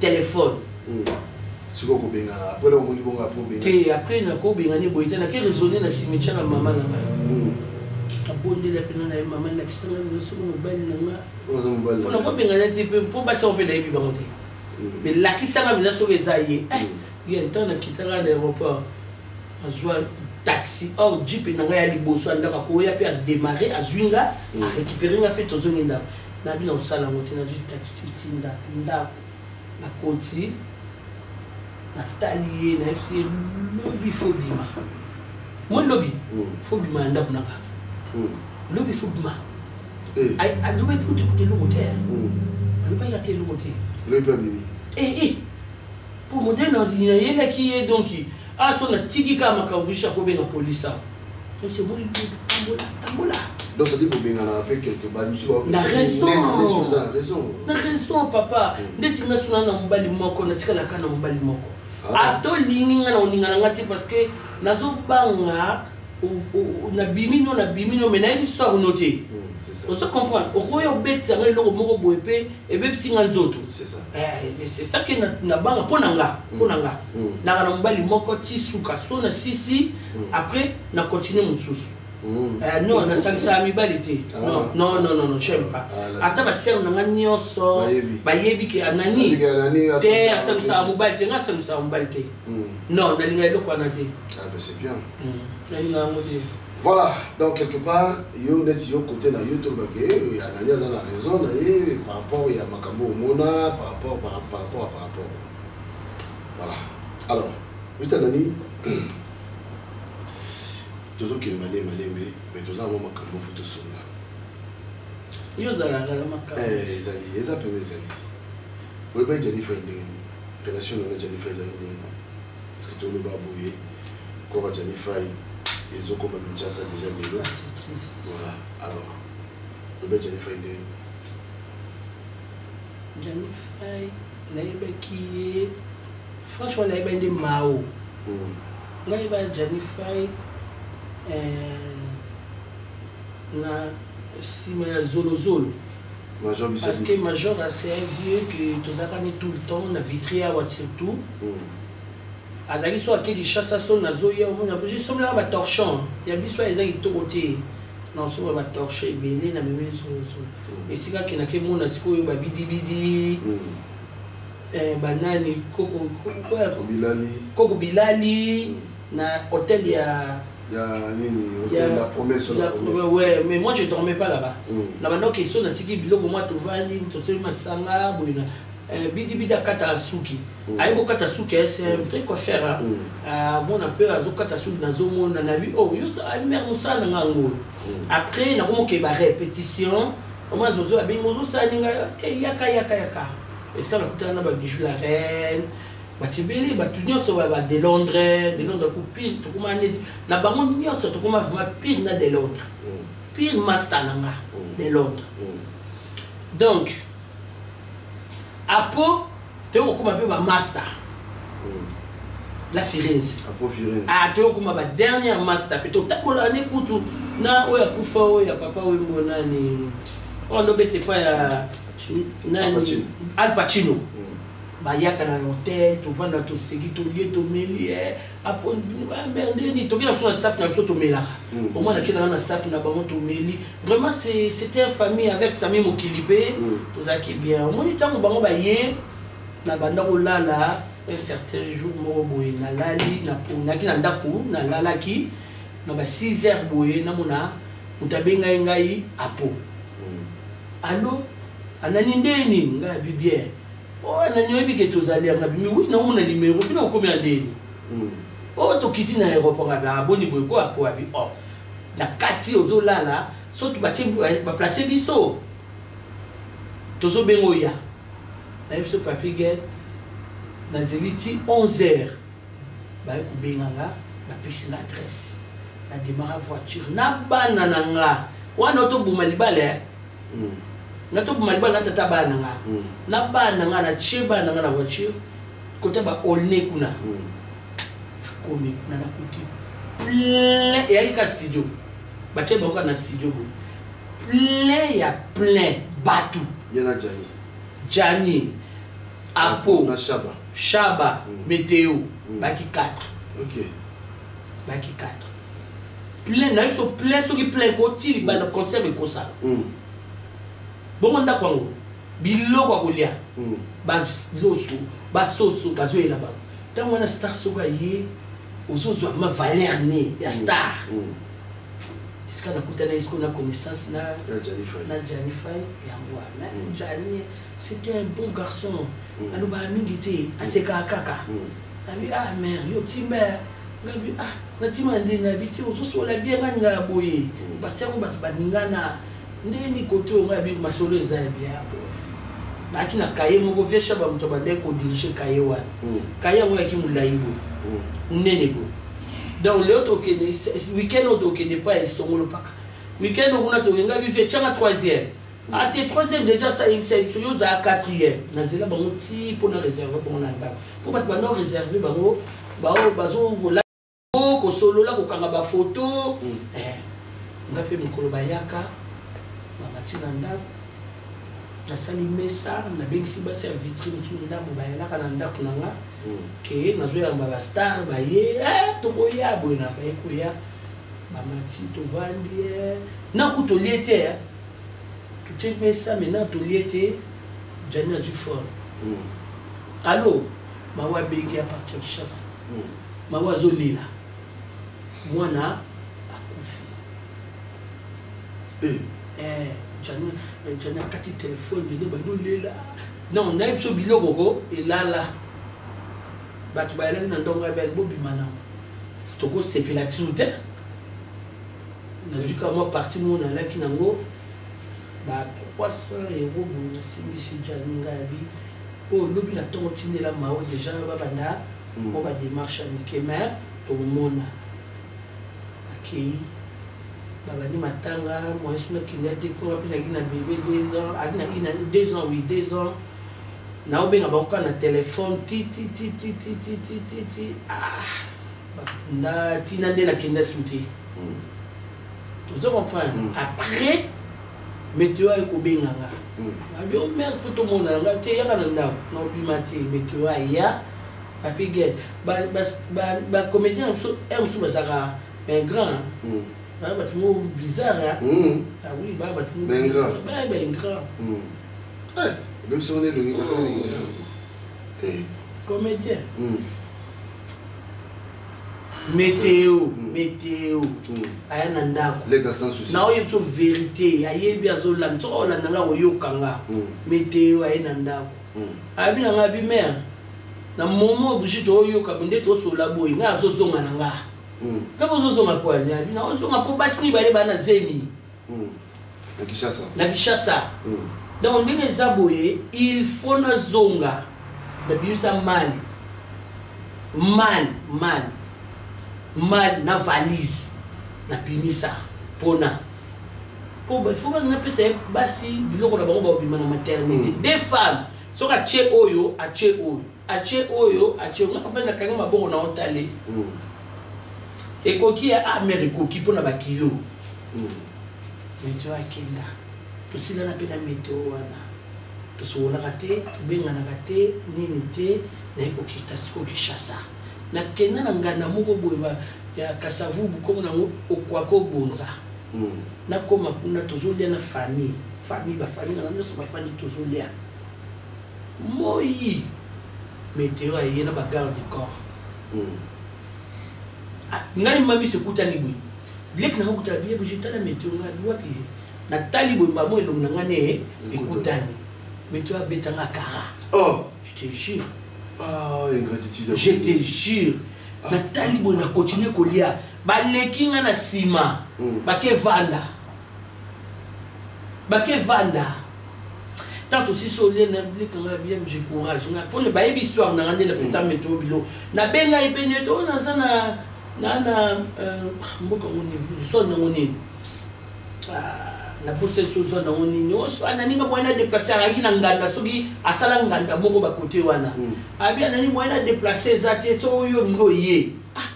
telefone. Sikoyo kobengana après la omoni bongo, après obengana? Te, après nakobengani boye te. Nake raisonne na cimetière ya mama na ngai, abondela mpena na ye: mama, lakisanga soki mobali na nga mpona kobengana te, mpe mpo basi yango mpe nayebi bango te, mais lakisanga mpenza soki eza ye. Ye ntango nakitaka na aéroport, azwa taxi or jeep na ngai ya liboso ya ndako, akoya mpe adémarre, azwi nga, arécupéré nga mpe tozongi ndako. Nabi na kosala yango te. Nazwi taxi ti ndako. Ndako nakoti, natali ye, nayebisi ye: lobi faut bima. Moi lobi faut bima ya ndako nanga, lobi faut bima. Alobi kuti kuti eloko te, alobaki ata eloko te. Lobi mpe abimi? Eh, po modele nayelaki ye, donc ah, so natiki kaka makambo biso, akobenga polise awa. Omoni, tambola, tambola. Donc c'est-à-dire kobenganaka mpe quelque bamisu? Na raison. Eza na raison. Na raison, papa. Ndeti nga suna na mobali moko, natikalaka na mobali moko. Atolingi nga na koninga na nga te, parce que nazobanga nabimi no, nabimi no, mais nayebi sort no te. Ozo comprendre? Okoya obetisa nga eloko moko boye mpe ebebisi nga nzoto. C'est ça que nabanga mpo na nga, mpo na nga naka na mobali moko ti suka. So na sisi, après na continue mosusu. Non, nasangisaka mibali te. Non, non, non, non, j'aime pas. Ata basere na nga nyonso bayebi ke anani te asangisaka mobali te. Nga asangisaka mobali te, non, nalinga eloko wana te. C'est bien. Nalinga yango te. Voilà, donc quelque part yo neti yo côté na yo, tolobake anani aza na raison na ye par rapport ya makambo omona, par rapport, voilà. Alors wita nani, tozokende malembe malembe, mais toza mwa makambo faut tosunga. Yo ozalaka na makambo. Ezali, eza mpenza, ezali. Oyebaki Janifa ndenge nini? Relation na Janifa ezali ndenge nini? Parce que toloba boye, kora Janifa ezokoma Kinshasa déjà lelo. Voilà, alors oyebaki Janifa ndenge nini? Janifa, nayebaki ye, franchement nayebaki nde mao. Nayeba Janifa na nsima ya zolozolo. Major. Parce que Major, c'est un vieux que tozalaka ne tout le temps na Vitry awa, surtout azalaki so ake Kinshasa, so nazoya, omona somelaka batorchon ya biso eza kitoko te, nasomba batorchon ebele na meme zolozolo. Esika akendaki emona sikoyo babidibidi, banani, koko Bilali. Koko Bilali na hôtel ya Ya nini, hôtel La Promesse? La Promesse. Ouais, mais moi je dormais pas là-bas. Na banda question, natiki biloko mwa, tovandi, tosali masanga boye na bidibidi, akataka suki, ayebi kokata suki, c'est un vrai coiffeur. Amona mpe azokata suki, nazomona na bi: oh, yo mare, mosala na nga yango. Après nakomoke barépétition, omona zozo abengi: ozosala ninga te, yaka, yaka, yaka. Esika nakutana na babijou la reine, bato ebele, bato nyonso ba de Londres, de Londres ku pire, tokoma neti na bango nyonso, tokoma vraiment pire na de Londres, pire master na nga de Londres. Donc apo toyokokoma mpe bamaster la Firenze. Apo Firenze. Ah, toyokoma ba dernière master mpe totambola ne kutu na oyo akufa, oyo ya papa Wembo, nani oyo alobete epai ya nani, Al Pacino. Bayaka na hotel, tovanda, toseki, tolie, tomeli. Ndeni toki na biso na staff na biso, tomelaka. Omwana akendaka na staff na bango, tomeli. Vraiment c'était une famille avec Sami Mokili mpe tozalaki bien. Omoni ntango bango baye na banda kolala, un certain jour moko boye nalali, naki na ndako, nalalaki na ba 6 heures boye, namona moto abengai ngai: apo, allo, anani, ndeni ngai abi bien. Oh, nani oyebi ke tozali yanga bimi wi naomona limero bino okomi ya ndeni hmm. oyo oh, tokiti na aéroport abi aboni ah, boye ko apo abi o oh, na kati ozolala soki batie eh, baplace biso tozobenga oya nayebi biso papi gel nazeli ti 11 heures baye kobenga nga bapesi nga adresse na demara voiture na bana na nga wana toboma libala eh? mm. nga toboma libala na tata bana na nga mm. na bana na nga natie bana na nga na voiture kota ba olne kuna mm. nakomi kuna nakuti plein eyaki ka studio batie bango kaka na studio boye plein ya plein bato ye na jani jani apo na shaba shaba mm. meteo mm. baki 4 okay. baki 4 plein na biso plein soki plein koti libanda mm. concert ekosala mm. bongo ndako yango biloko ya kolia mm. baloso basoso bazoyela bango ntango wana star soki aye ozozwa ma valeur ne ya mm. star mm. esika nakutana esiko na connaissance na na Gianni Fay yango wana mm. Gianni c'était un bon garçon mm. alobaka mingi te mm. asekaka kaka mm. abi ah mère yo timba ngabi ah natima nde nabi te ozosola bien nga ninga ya boye mm. basi yango baningana ndenge nini kote oyo ngai abi masolo eza ya bien boye bayaki na kaye moko vie shaba moto abandaki kodirige kaye wana mm. kaye yango eyaki molai boye mm. monene boye donc leo tokende weekend oyo tokende epai esongolo mpaka weekend oyo kuna tokende ngai bife tyanga troisième mm. ate ah, troisième déjà sa yebisa biso yo ozala quatrième nazela bango ti mpo na réserve bango na ndako mpo bato banda réserve bango bazo kosolola kokanga bafoto mm. eh, nga mpe mokolo bayaka bamati na ndako nasali mesa nabengisi basi ya vitrine mosusu ndambo bayalaka na ndako na nga mm. ke nazoyamba bastar baye eh, tokoya boye na baye koya bamati tovandi eh. naku tolie te eh. totie mesa maintenant tolie te jani azwi fone mm. allo mawa abengi ya partir chasse mm. Mawa azolela mwana akufi eh. Eh, jani eh, akati telefone bino bazolela non nayebi biso biloko ko elala bato bayalaki na ndongo ya bele bobima nango tokosepela tisu te nazwi ka mwa parti moko nalaki nango ba 300 euro boye nasimbisi jani ngai abi oyo lobi na ntongo tindela mao deja babanda mm. mwa bademarche ya mike mais tokomona akei babandi matanga moyen nakende ate konga mpe naki na bebe 2 ans aki na ina 2 ans oui 2 ans naobenga bango kaka na telefone ti ti ti ti ti ti ti ti ti ah bakunda ntina nde nakenda su te mm. ozo comprendre mm. après meteo aye kobenga nga mm. abi o oh, mare fo tomonana nga te yaka na ndako naobima te meteo aya papi gel bacomédien na biso r mosusu bazalaka baingrand mm. baa bato moko bizarre mm. ah oui baa bato moko baingrand comédien meteo mm. meteo mm. aya na ndako naoyebi biso verité ayebi azolanda soki akolanda nga akoyoka nga mm. meteo aye na ndako ayebi na nga abi mare na momo oblige toyoka nde tosolola boye nga azozonga na nga nga bozozonga mpo ani abi naozonga mpo basi mibale baa na zemi na kinshasa na kinshasa donc ndenge eza boye il faut nazonga nabimisa mali mal mal mal na valise nabimisa mpona mpo faut napesa ye basi biloko na bango bakobima na maternité mm. deux femmes soki atie oyo atie oyo atie oyo atie oyo nga fai nakangi maboko na otale mm. ekoki ya ah mare ekoki mpo na bakilo mm. meteo akenda tosilana mpe na meteo wana tosololaka te tobenganaka te nini te naye kokita sikoyo kinshasa nakenda na nganda moko boye ya kasavubu nkombo nango okwaka obonza mm. nakoma kuna tozolia na famille famille bafamille nanga nyonso bafandi tozolia moi meteo aye na bagarde du corps mm. ah, ngai mamisi ekutani boye leki nanga kutana biye boye tala meteo ngai wapi ye natali boye mbamo elongi na ngai ne ekutani meteo abeta nga kara oh. Je te jure. Ah, ingratitude. Je te jure. Ah. Natali boye na continue kolia. Baleki nga na nsima. Bake vanda. Bake vanda. Tant aussi solie na blika nga bien j'ai courage nga pona bayebi histoire na nga nde napesa meteo bilo. Nabenga ye pe nete oyo naza na na na euh, mboka ngo nini zone yango nini ah, naposa so zone yango nini oso oh, anani nga moyen na déplace azalaki na nganda soki asala nganda moko bakote wana hmm. abi anani moyen na déplace eza te so oyo olingi oye ah,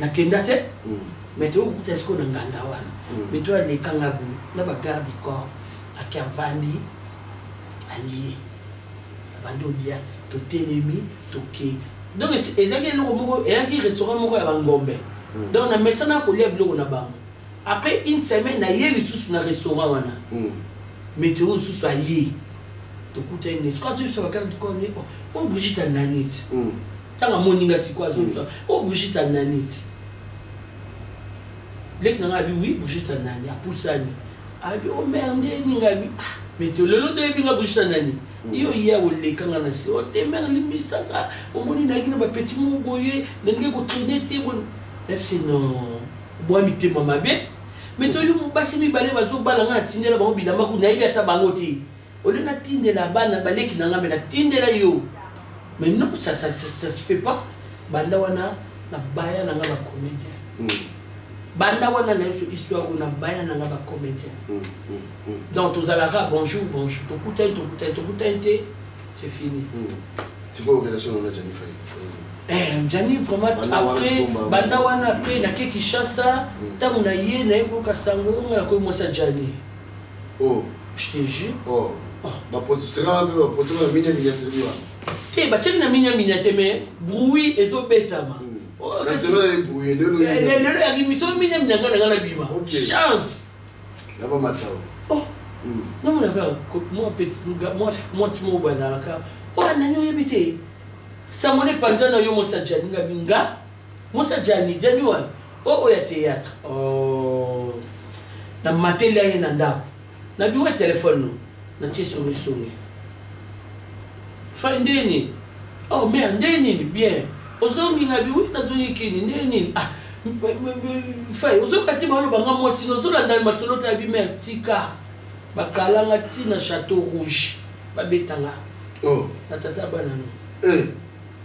nakenda te hmm. mais tokokuta sikoyo na nganda wana hmm. mais to alekanga boye na bagarde du corps ake avandi alie abandi olia totelemi toke donc ezalaki eloko moko eyaki restaurant moko ya bangombe hmm. donc na mesana kolia biloko na bango après une semaine naye lisusu na restaurant wana hmm. meteo lisusu aye tokutani ne sikoyo azoyebisa bagarde du corps ne o oh, brigitte anani ti ntango amoni nga sikoyo azoyebisa o oh, brigitte anani ti leki na ngai abi wi brigitte anani apusani abi o oh, mare nde ninga abi ah meteo lelo nde oyebi nga brigitte anani yo ya oleka nga na se ote mare limbisa nga omoni nayaki na bapeti moko boye nalingi kotraine te boye nayebisi non bwa mitema mabe me toyo basi mibale bazobala nga natindela bango bilamba ku nayebi ata bango te olie natindela bana baleki na nga me natindela yo mais non ça, ça, ça, ça se fait pas banda wana na baya na nga bacomédien mm. banda wana na biso histoire oyo na baya na nga bacomédien mm, mm, donc tozalaka bonjour bonjour tokutani tokutani tokutani te c'est fini sikoyo relation na Gianni Faye Eh, Gianni vraiment après banda wana après nake Kinshasa ntango na ye naye koyoka sango nga nakoyi mwasi ya Gianni oh je te jure oh baposera mpe baposera na minya minya seli wana te batiaki na minya minya te mais bruit ezobetama lelo yaki miso minya minya nga na nga nabima chance na bamatao oh namonaka mwasi moko boye azalaka oyo nani oyebi te sango ne panza na yo mwasi ya jani ngabi nga mwasi ya jani jani wana o oyo ya théâtre oh. na mateli aye na ndako na biwa telefone no natie songisongi fai nde nini oh mare nde nini bien ozongi nga bi wi nazongi kini nde nini ah fai ozoka ti baloba nga mwasi nozolanda masolo ta bi mare tika bakalanga ti na chateau rouge babetanga oh. na tata bana no eh.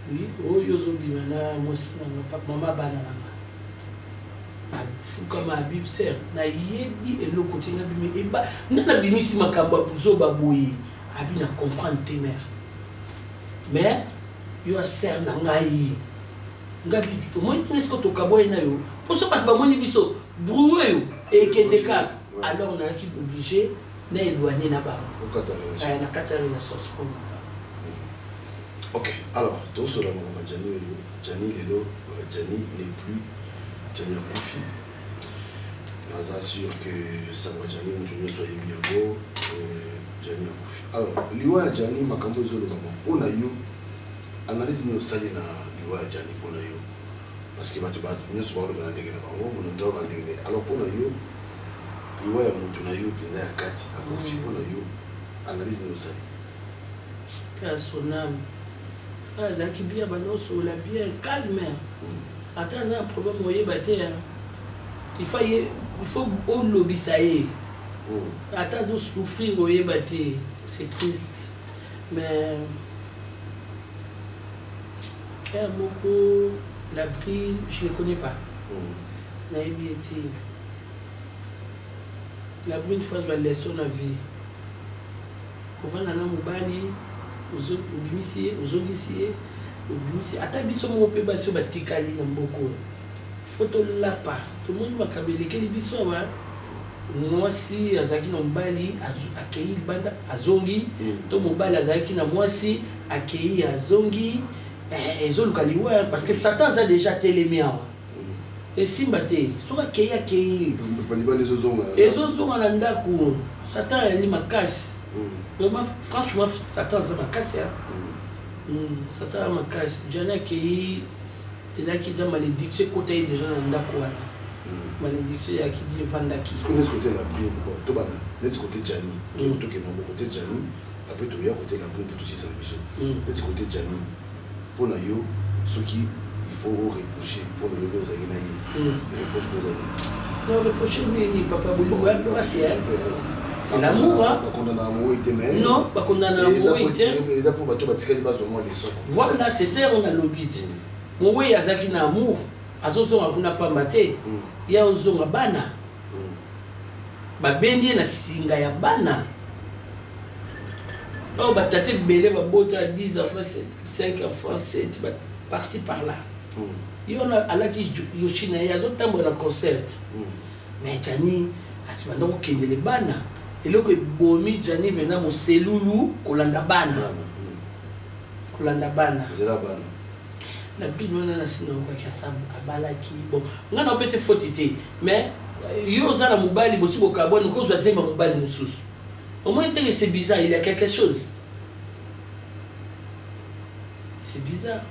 oui oyo ozobima na mwasi nanga mama bana nanga afukama abi ser nayebi eloko te nabimi eba nga nabimisi makambo ya buzoba boye abi na comprendre te mare mais yo aser na ngai ngabi omoni ndenge siko tokaboye na yo mpo so bato bamoni biso brue oyo ekende kaka alors nayaki oblige na éloigné na bango na kati ya relation sikoyo na bango ok alors tosola makambo ya jani oyo jani lelo jani n'est plus jani akufi naza sûr que sango ya jani moto nyonso ayebi yango jani akufi alors liwa ya jani makambo ezolobama mpo na yo analyse nini osali na liwa ya jani mpo na yo parce que bato nyonso baoloba na ndenge na bango moto aloba na ndenge na ye alors mpo na yo liwa ya moto na yo mpenza ya kati akufi mpo na yo analyse nini osali mpe ya son ame frère azalaki bien banda osolola bien calme ata na problème oyeba te il faut ye il faut olobisa ye ata azosouffrir oyeba te c'est triste mais frère moko la brille je le connais pas nayebi ye te la brune fois azwa leçon na vie kovanda na mobali obimisi ye ozongisi ye obimisi ata biso moko mpe basi oyo batikali na mboka oyo fo tolapa tomoni makambo elekeli biso awa mwasi azalaki na mobali akei libanda azongi mm. to mobali azalaki na mwasi akei azongi eh, ezoluka liwa parce que satan aza déjà telemi awa mm. esimba te soki akei akei ezozonga na ndako satan ayali makasi mm. vraiment franchement satan aza makasi satan aza makasi jani akei ezalaki deja malédiction ekota ye deja na ndako wana hmm. malédiction eyaki di evandaki neti kote la prime bon tobanda neti kote jani hmm. tokende yango kote jani Après toya kote la mpo tosisa na biso. Neti kote Gianni, mpo na yo soki il faut reprocher mpo na yo nde ozalaki na ye, reproche mpo ozali? Non, reproche nini, papa? Bolingo ya mpasi, c'est l'amour, hein. Bakondana mowei te, mais non, bakondana mowei te. Eza mpo bato batikali bazwa mwa leçon. Voilà, c'est ça yango nalobi ti mowei azalaki na amour, azozonga kuna pamba te. Ye ozonga bana, babendi ye na singa ya bana oyo batata ebele babota 10 enfants, 5 enfants, 7, par-ci par-là. Ye wana alaki yoshi na ye, azotambola na concert. Mais Jani ati banda kokendele bana, eloko ebomi Jani mpena moselulu, kolanda bana, kolanda bana. Nzela bana. Na bino wana na sina okaki asa abalaki. Bon, ngai na opesi faute te, mais yo oza na mobali, bosi bokabwani, okozwa zemba mobali mosusu. Omoni te que c'est bizarre? Il y a quelque chose, c'est bizarre,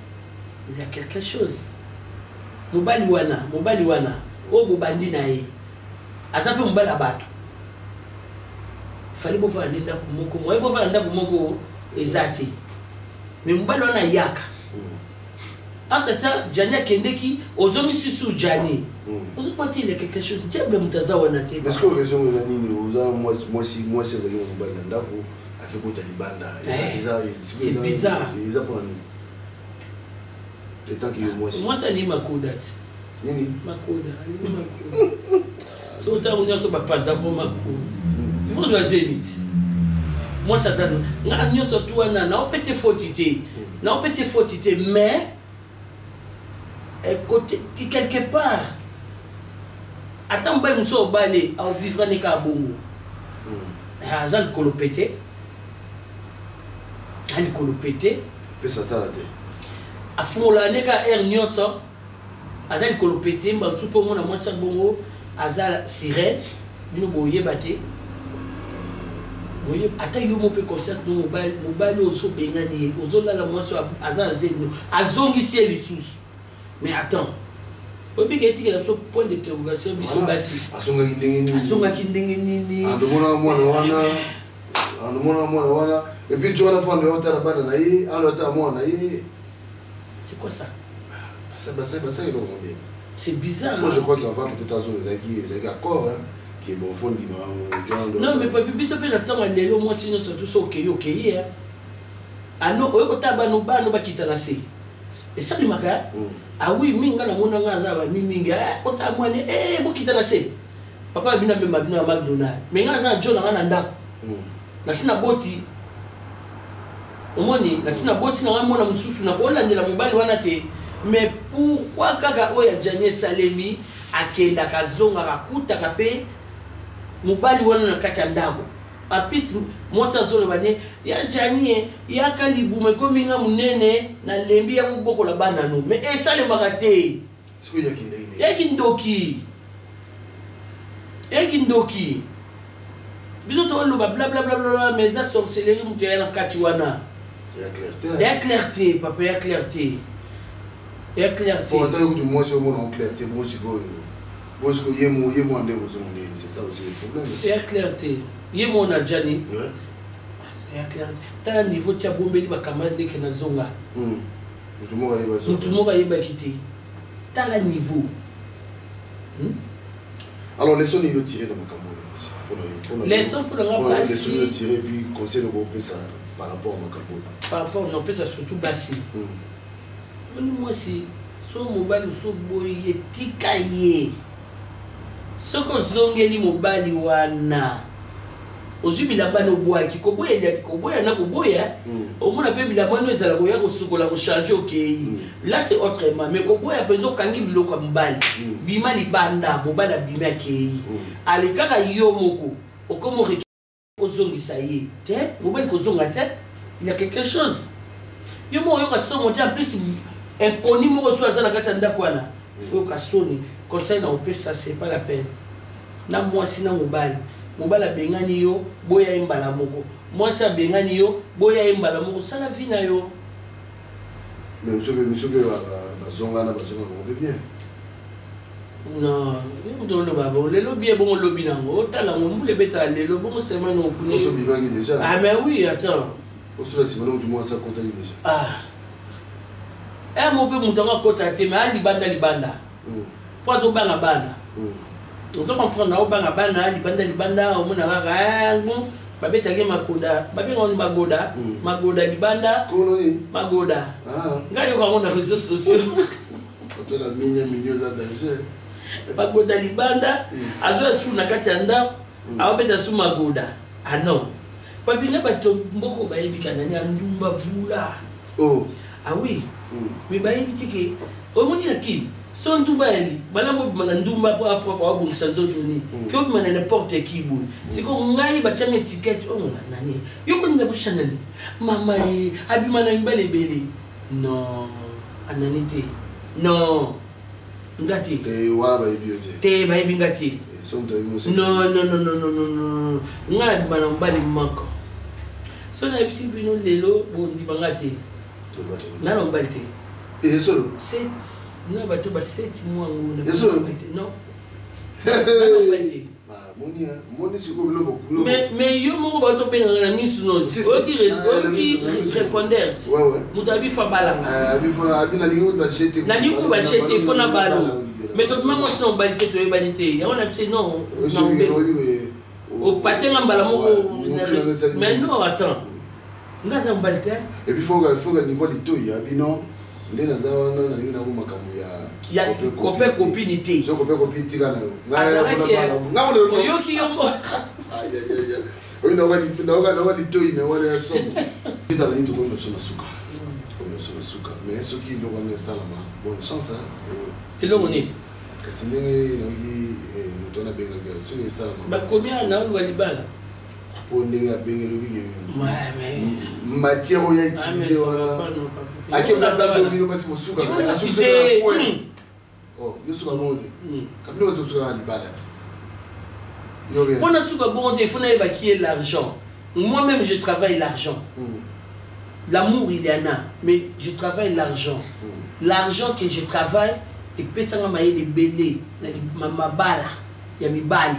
il y a quelque chose. Mobali wana, mobali wana oyo bobandi na ye, aza mpe mobali ya bato. Fali bofanda nde ndako moko, moye bofanda ndako moko eza te, mais mobali wana ayaka. Entre temps Jani akendeki, ozongi susu Jani, ozomona te il y a quelque chose, diable moto aza wana te. Est-ce que raison eza nini? Oza mwasi, mwasi azalaki na mobali na ndako, akekota libanda. C'est bizarre. Eza mpona nini, etant que yo mwasi? Mwasi alingi makoda te. Nini? Makoda, alingi makoda. So ntango nyonso bapanza ko makoda, il faut ozwa zemi te. Mwasi aza nga nyonso tu wana, naopesi faute te, naopesi faute te, mais côté quelque part, ata mobali mosusu obale, aovivre ne kaka bongo. Aza likolo pete, a likolo pete. Pesa tala te. Afungolaka ne kaka aire nyonso, aza likolo pete. Bamosusu mpo omona mwasi ya bongo aza sirène, bino boyeba te. Ata yo mo mpe conscience no, mobali, mobali oyo ozobengani ye, ozolala mwasi oyo aza na zemi, azongisi ye lisusu. Mais attends, oyebi ke etikela biso point d'interrogation, biso basi. Azongaki ndenge nini? Azongaki ndenge nini? Andomona mwana wana, andomona mwana wana, et puis jo wana fando otala bana na ye, ando otala mwana na ye. C'est quoi ça? Basa eloko ndenge. C'est bizarre. Moi, je crois qu'avant peut-être azonga, ezalaki accord, hein, ke bon, fo ndima. Non, mais papi, biso mpe na ntango ya lelo, mwasi nyonso tu so okei, okei ano oyo kotala bano, bano bakita na se, esalemaka. Ah oui, mingi nga namona, nga aza bami mingi kotala mwana, bokita na se, papa bino amema bino ya McDonald. Mais nga aza na jo na nga na ndako, nasi na boti, omoni, nasi na boti na nga mwana mosusu, nakolandela mobali wana te. Mais pourquoi kaka oyo ya Jani esalemi, akendaka, azongaka, akutaka mpe mobali wana na kati ya ndako? Apisi mwasi azoloba ne ya Jani ye yaka libuma ekomi nga monene, nalembi ya kobokola bana no. Mais esalemaka te. Yaki ndoki, yaki ndoki. Biso toloba blablabla, mais eza sorcellerie, moto ya na kati wana. Ya clarté, papa, ya clarté, ya clarté. Ata yo kutu mwasi omona clarté, bongo sikoyo, bongo sikoyo ye mo ande kozonga ndeni? C'est ça aussi le problème. Ya clarté, ye mo na Jani ya clarté. Tala niveau tia bombeli bacamarade ndeke nazonga. Motu moko ayebaki te. Tala niveau. Alors, leçon nini otirer na makambo oyo? Leçon mpona nga basi. Leçon nini otirer, puis conseil okopesa par rapport à makambo oyo? Par rapport, napesa surtout basi. Oni mwasi, so mobali so boyi ye, tika ye. Soki ozongeli mobali wana, ozwi bilamba na obwaki, koboya eliaki, koboya na koboya, omona mpe bilamba wana ezala koya kosukola, kochanger, okei. Là c'est autrement, mais koboya mpenza, okangi biloko ya mobali, bima libanda, mobali abimi, akei, ale kaka yo moko okomi ozongisa ye te. Mobali kozonga te, il y a quelque chose. Yo moko oyoka songo te. En plus inconnu moko so aza na kati ya ndako wana, oyoka soni. Conseil na opesa, c'est pas la peine na mwasi na mobali. Mobali abengani yo, boya ye mbala moko. Mwasi abengani yo, boya ye mbala moko, sala vie na yo. Mais miso mpe bazongana, bazonga bango mpe bien. Non, yo moto oloba bon lelo bien bongo lobi nango otala yango mbula ebetaka lelo bongo semaine okuni. Oso bimaki déjà. Ah mais oui, attends. Osula nsima na moto mwasi akotaki déjà. Ah. Eh mo mpe moto yango akota te mais alibanda libanda. Mpo azobanga bana. Ozo comprendre aobanga bana libanda libanda omona kaka eh, bon babetaki makoda babenga ngo magoda magoda libanda magoda ngai yoka yango na réseaux sociaux. Magoda libanda azoya su na kati ya ndako aobeta su magoda. Ah non babinga bato mboko bayebi kanani ya ndumba bula. Oh. Ah oui. Mais bayebi te ke omoni na kini so ndumba yali bala bobima na ndumba po apropre abongisa nzoto nini ke obima na n'importe qui boye. Sikoyo ngai batianga étiquette oyo na nani yo kolinga bosha nani mama ye abima na mibali ebele. Non anani te, non nga te. Te wana bayebi yo te. Te bayebi nga te. So moto ayebi moseki. Non non non non non non non, ngai nabima na mobali moko. So nayebisi bino lelo bondima nga te. Nga na mobali te. Esolo. Sept na bato ba 7 mois ngo na Esolo. mobali te. Non. Nga na mobali te. Moni moni sikoyo biloko biloko. Mais yo moko bato obengaka na misu no. Si, si. Oyoki Ah, na misu, na misu. répondeur. Ouais, ouais. Moto abi fa balanga. Abi fona abi nalingi kuti bajete. Nalingi kuti bajete fo na balo. Mais tobima mwasi na mobali te toyebani te. Yango na biso non. Na mobali. Opatenga mbala moko. Mais non, attends. Nga aza mobali te. Et puis faut faut que niveau litoyi abi non nde naza wana nalingi nako makambo ya Ya copain copine te. So copain copine tika na yo. Azalaki Nga mona oyoki yo mo. Aïe aïe aïe. Oyo naoka naoka litoyi mais wana ya somo. Tita nalingi tokomi na biso na suka. Tokomi na biso na suka. Mais soki eloko wana esalama bonne chance hein. Eloko nini? Kasi ndenge nayoki moto wana abengaki soki esalama. Bakomi awa na oluka libala. Po ndenge abengeli obi Ouais, mais matière oyo autiliser wana. Ake Yo na place bana. bino basi bosuka. Yo na Asukisa cité. na point. Oh, yo suka bongo te. Kabino basi bosuka na libala te. Yo rien. Pour na suka bongo te, il faut nayeba qui est l'argent. Moi-même je travaille l'argent. L'amour il y en a, mais je travaille l'argent. L'argent que je travaille epesanga mayele ebele na mabala ya mibali.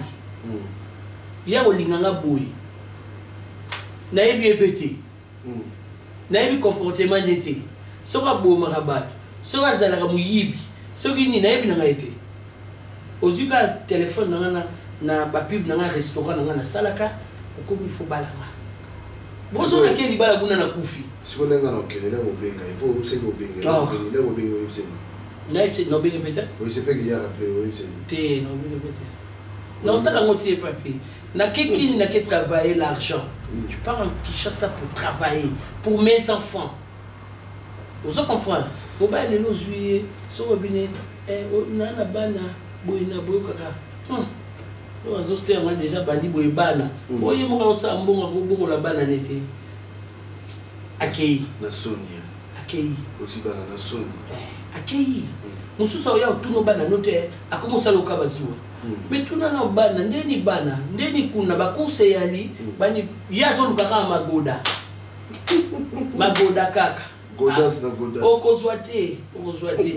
Ya kolinganga boye. Nayebi ye pe te. Nayebi comportement nde te. Soki abomaka bato, soki azalaka moyibi, soki nini nayebi na ngai te. Ozwi kaka telefone na ngai na ba pub na ngai restaurant na ngai nasalaka, okomi fo balanga. Bozonga ke libala kuna na kufi. Sikoyo ndenge nga na okende leko obenga ye, po oyebisaki obenga ye, Oh. leko obenga oyebisaki. Nayebisi na obengi pe te. Oyebisi pe ke ya rappelé oyebisaki. Te na obengi pe te. Na osala yango te papi. Na ke kini na ke travailler l'argent. Je pars en Kinshasa pour travailler pour mes enfants. Ozo comprendre? Mobali lelo ozwi ye soki obini na na bana boye na boye kaka. Oyo azosenga nga déjà bandi boye bana. Oyo ye moko akosala mbongo akobongola bana nete. Akei. Na soni. Akei. Osi bana na soni. Akei. Mosusu akoya kotuna bana no te, akomi kosala oka bazuwa. Mais tuna na bana, ndeni bana, ndeni kuna, ba course eyali, bani, ye azoluka kaka magoda. Magoda kaka. Godas na godas. Okozwa te, okozwa te.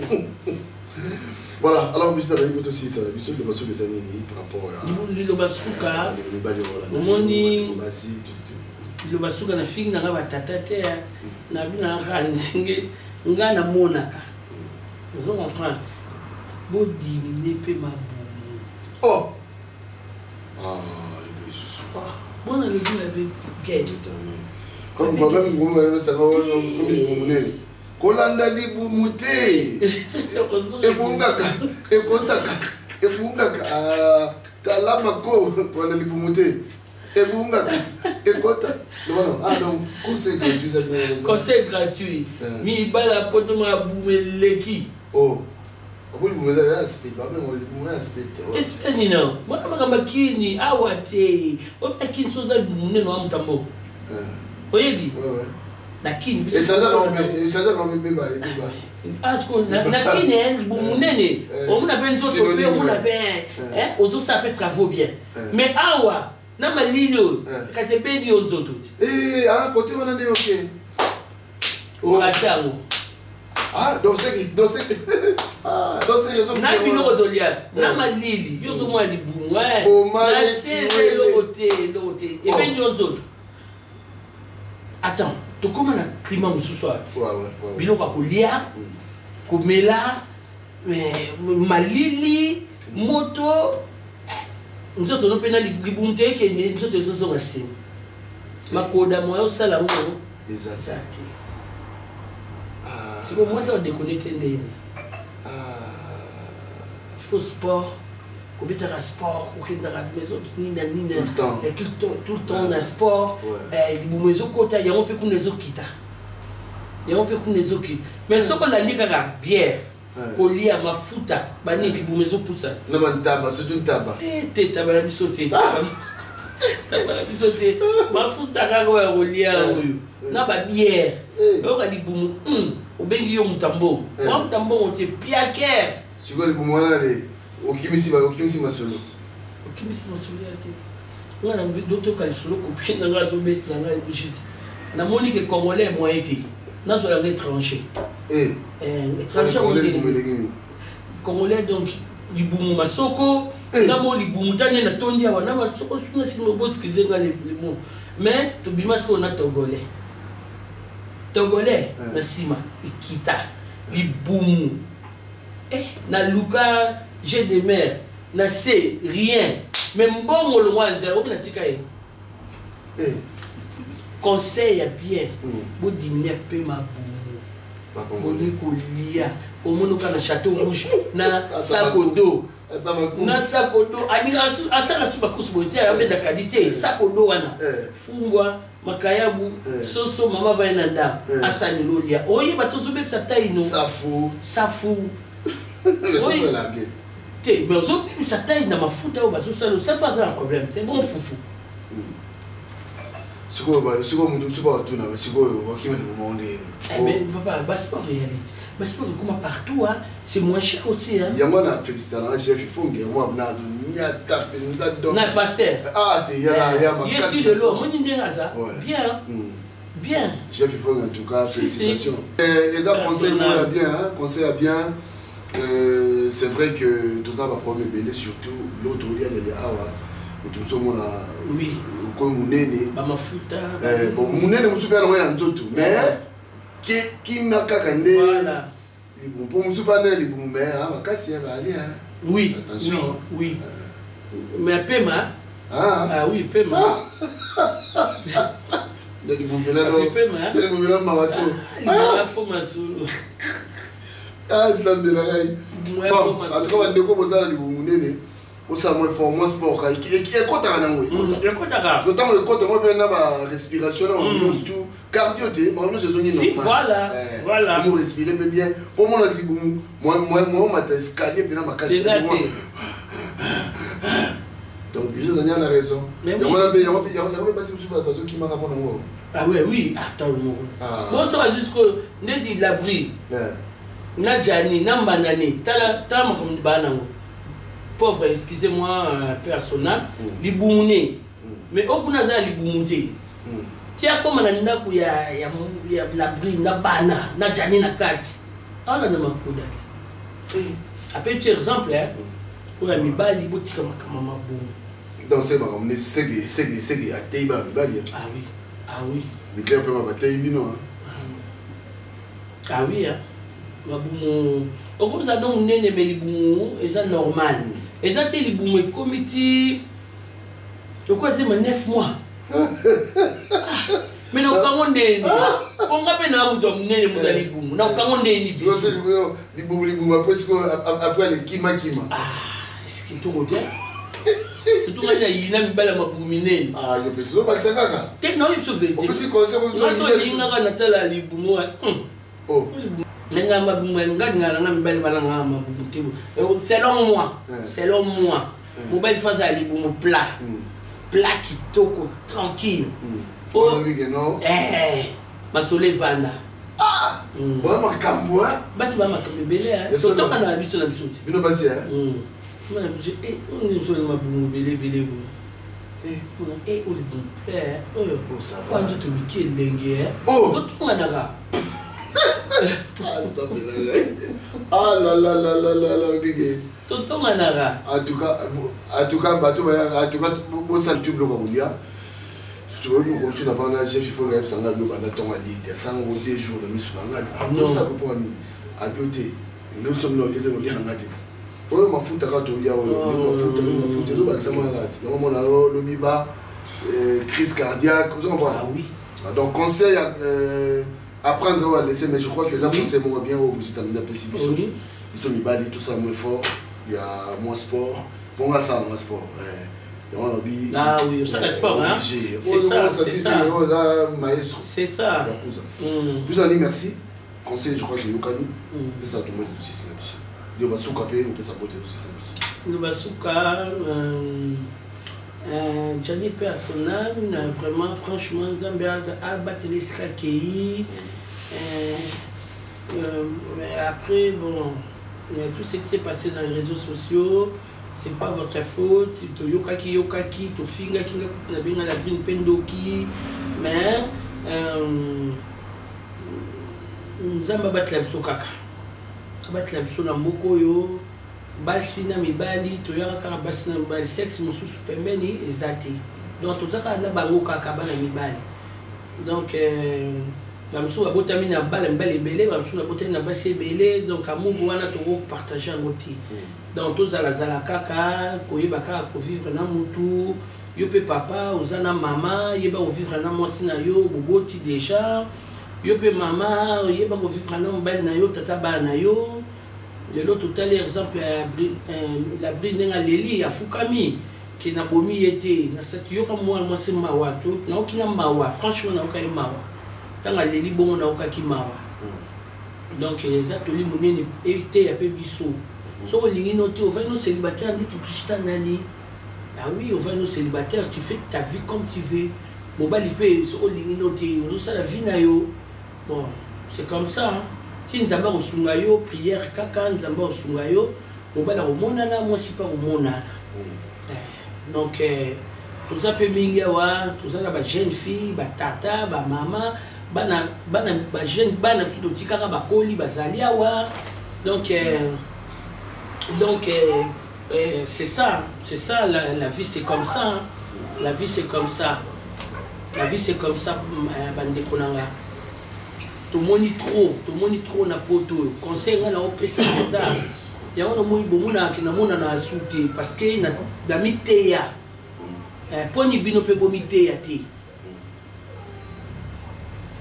Voilà, alors Mister Nayi Poto si ça la biso liloba suka eza nini par rapport à Liloba suka. Mibali oyo na Omoni basi tout, tout. Liloba suka na fingi na nga ba tata te, na bina kaka ndenge nga na monaka. Ozo comprendre? Bo diminuer pe mabumu. Oh. Ah, le Jésus. Oh, bon na lobi na be gel. Comme papa mi ngoma ya sanga wana comme libumu nene. Kolanda libumu te. Ebungaka, ekotaka, ebungaka. Ah, talama ko kolanda libumu te. Ebungaka, ekota. Non, non. Ah donc conseil gratuit ça bien. Conseil gratuit. Mi bala poto ma bumeleki. Oh. Obuli bumeza ya aspect, ba bengo libumu ya aspect. Aspect ni non. Mwana makambo kini awa te. Obi kini soza libumu neno wa mutambo. Oyebi? Ouais, ouais. Na kini biso. Et changer non mais changer non mais beba beba. Ah ce qu'on na kini hein libumu nene. Omuna pe nzoto pe omuna pe hein ozo sa pe travaux bien. Mais awa na malilo kasi bendi yo nzoto. Eh ah côté wana nde OK. Oratango. Ah donc c'est qui donc c'est Ah, na biloko toliaka na malili yo ozomona libumu na se eloko te, eloko te ebendi yo nzoto. Attends, tokóma na climat mosusu awa, biloko ya kolia, komela, malili, moto, nzoto no mpe na libumu te ekende, nzoto ezozonga nsima, makoda moya osala yango eza te. Sikoyo mwasi adekone te ndeni. Il faut sport, kobetaka sport, kokendaka maison nini na nini, tout le temps na sport. Libumu ezokota, yango mpe kuna ezokita, yango mpe kuna ezokita. Mais soki olandi kaka bière, kolia mafuta, banini, libumu ezopusa. Na bantaba, surtout ntaba. Te, taba na biso te, taba na biso te. Mafuta kaka oyo ya kolia oyo na babière, oyoka libumu obengi yo moto ya mbongo, wa moto ya mbongo te, piaker. Sikoyo libumu wana le okimisi masolo. Okimisi masolo ya te. Nga na dotoka lisolo, copine na nga azobetela ngai Brigitte. Namoni ke congolais moyen te, nazwala nga étranger. Étranger, congolais donc libumu masoko, nga mo libumu ta nde natondi awa na masoko suna nsima. Boexcuse nga libumu, mais tobima sikoyo na togolais. Togolais na nsima ekita libumu, naluka jet de mer na se, rien, mais mbongo longwa ya nzela obi natika ye. Conseil ya bien, bodiminuer mpe mabumu boni kolia. Omoni oka na Château Rouge na sakodo, na sakodo asala su bakusu boye te, abenda kadi te, sakodo wana, fumbwa, makayabu, soso, mama vai na ndako asalela olia, oyeba tozobebisa taino. Safu. Safu te, mais ozobebisa tai na mafuta oyo bazosala. Safu aza na problème te, bon fufu. Sikoyo sikoyo moto mosusu batuna, sikoyo wakima libumu ndeni? Papa, basport réalité, basport ekoma partout, hein. C'est moins cher aussi, hein. Yango na félicité nanga chef Ifonge, yango na niata mpenza donc. Na pasteur. Ah te, ya ya makasi. Ye lelo omoni ndenge aza bien bien. Chef Ifonge, en tout cas félicitations. Eza conseil moko ya bien, hein, conseil ya bien. C'est vrai que toza baproblème ebele, surtout biloko tokolia lele awa. Moto mosusu omona okomi monene. Bamafuta. Bon, monene mosusu mpe yango ya nzoto, mais kima kaka nde libumu, mpo mosusu mpe ane libumu mais makasi ya baali. Oui. Attention. Oui, mais pema. Ah oui, pema. Nde libumu mpela mawa to. Fo masolo. Ah, Nzambe na ngai. Bon, en tout cas bandeko bozala libumu monene, osala mwa effort, mwa sport ekotaka nango. Ekotaka. Ntango ekota ngo mpe na barespiration na bango tout, cardio te, bango nyonso ezongi. Normal. Mo respire mpe bien mpo mona libumu mwa omata escalier mpena makasi. Donc Brigitte Daniel a raison. Yango wana mpe, yango mpe basi mosusu bazokimaka mpo nango. Ah ouais, oui, attends moko bosoka jusque ndeti labri na Jani na Mbanani. Tala, tala makambo baa nango, pauvre, excusez-moi, personnel, libumu ne, mais oyo kuna aza ya libumu te. Ti akóma na ndako ya labri na bana na Jani na kati, alanda makoda te. Apesi exemple oyo ya mibali, botika makambo mabumu. Donc se makambo ne sege sege sege ateyi bana mibali. Ah oui, ah oui. Miclaire mpe bateyi bino. Ah oui, hein. Mabumu okozala do monene, mais libumu eza normal, eza te libumu ekomi ti lokola zema 9 mois. Mais nakokango ndeni ponga mpe na moto ya monene, moto ya libumu, nakokango ndeni? Libumu, libumu, après sikoyo, après ale kimakima. Kitoko te, surtout ngai nayina mibali ya mabumu minene. Yo mpe ozobakisa kaka. Te, naoyebi biso vérité. Opesi conseil. Olingaka natala libumu nga mabumu, nga lingaka nanga mibali balanga mabumu te. Selon moi, selon moi, mobali faut azala libumu plat plat, kitoko, tranquille. Masolo evanda. Bona makambo. Basi ba makambo ebele, totoka na biso na biso te. Bino basi. Biso mabumu ebele ebele boye, oyo libumu oyo, oyo nzoto mike elenge, totonganaka. Nzambe na ngai. Ah la la la la la la bige. Totonganaka. En tout cas bato bayaka, en tout cas bosala tu biloko ya kolia. Surtout oyebi mokolo mosusu navanda na chef, il faut nayebisa ngai bio banda ntongo alie te, asango 2 jours na miso na ngai. Akosala mpo nini? Abio te, nyonso mina olie te, kolia na ngai te. Oyo mafuta kaka tolia, oyo nde mafuta, nde mafuta ezobakisama kaka ti yango mona lobi ba crise cardiaque, ozo comprendre? Ah oui. Ah, donc conseil apprendre oyo alaisser, mais je crois que eza conseil moko bien oyo Brigitte Amina apesi biso. Biso mibali tosala mwa effort ya mwa sport, mpo nga asala nanga sport, yango nalobi. Ah oui, osala sport, hein? C'est ça, c'est ça. Oza maestro. C'est ça. Ya kuza biso ani. Merci, conseil, je crois que eyokani. Pesa bato mbote, tosisi na biso. Yo basuka mpe opesa mbote, tosisi na biso. Yo basuka, Johnny mpe asonal na vraiment, franchement, Nzambe abatela esika akei. Mais après, bon, tout ce qui s'est passé dans les réseaux sociaux, c'est pas votre faute. Toyokaki, yokaki, tofingaki, nga kutu nabenga la dine mpe ndoki, mais Nzambe abatela biso kaka, abatela biso na mboka oyo. Basi na mibali toyaka kaka basi na mibali, sexe mosusu pembeni eza te, donc toza kaka na bango kaka bana mibali. Donc bamosusu babotami na bana mibali ebele, bamosusu babotami na basi ebele, donc amour wana tokopartage yango te. Donc tozalazala kaka koyeba kaka kovivre na mutu. Yo mpe papa oza na mama, yeba kovivre na mwasi na yo boboti déjà. Yo mpe mama, yeba kovivre na mobali na yo, tata bana na yo. Lelo totali exemple ya Labri, ndenge aleli, afukami ke nabomi ye te. Yoka mwana mwasi mawa, naoki na mawa, franchement nayoka ye mawa ntango aleli bongo, naokaki mawa. Donc eza toli monene, eteya mpe biso. Soki olingi no te, ovandi no célibataire ndeti Brigitte nani. Ah oui, ovandi no célibataire, tu fais ta vie comme tu veux. Mobali mpe, soki olingi no te, ozosala vie na yo. Bon, c'est comme ça, hein. Ti Nzambe akosunga yo, prière kaka, Nzambe akosunga yo, mobali akomonana, mwasi mpe akomonana. Donc toza mpe mingi awa, toza na bajeune fille, batata, bamama, bana, bana bajeune, bana biso totikaka bakoli, bazali awa. Donc c'est ça, c'est ça la vie, c'est comme ça, hein. La vie, c'est comme ça, la vie, c'est comme ça. Bandeko na nga, tomoni trop, tomoni trop na poto oyo. Conseil nga na opesa eza yango, namoni bomonaka namonana asu te, parce que na miteya mponi bino mpe bomiteya te.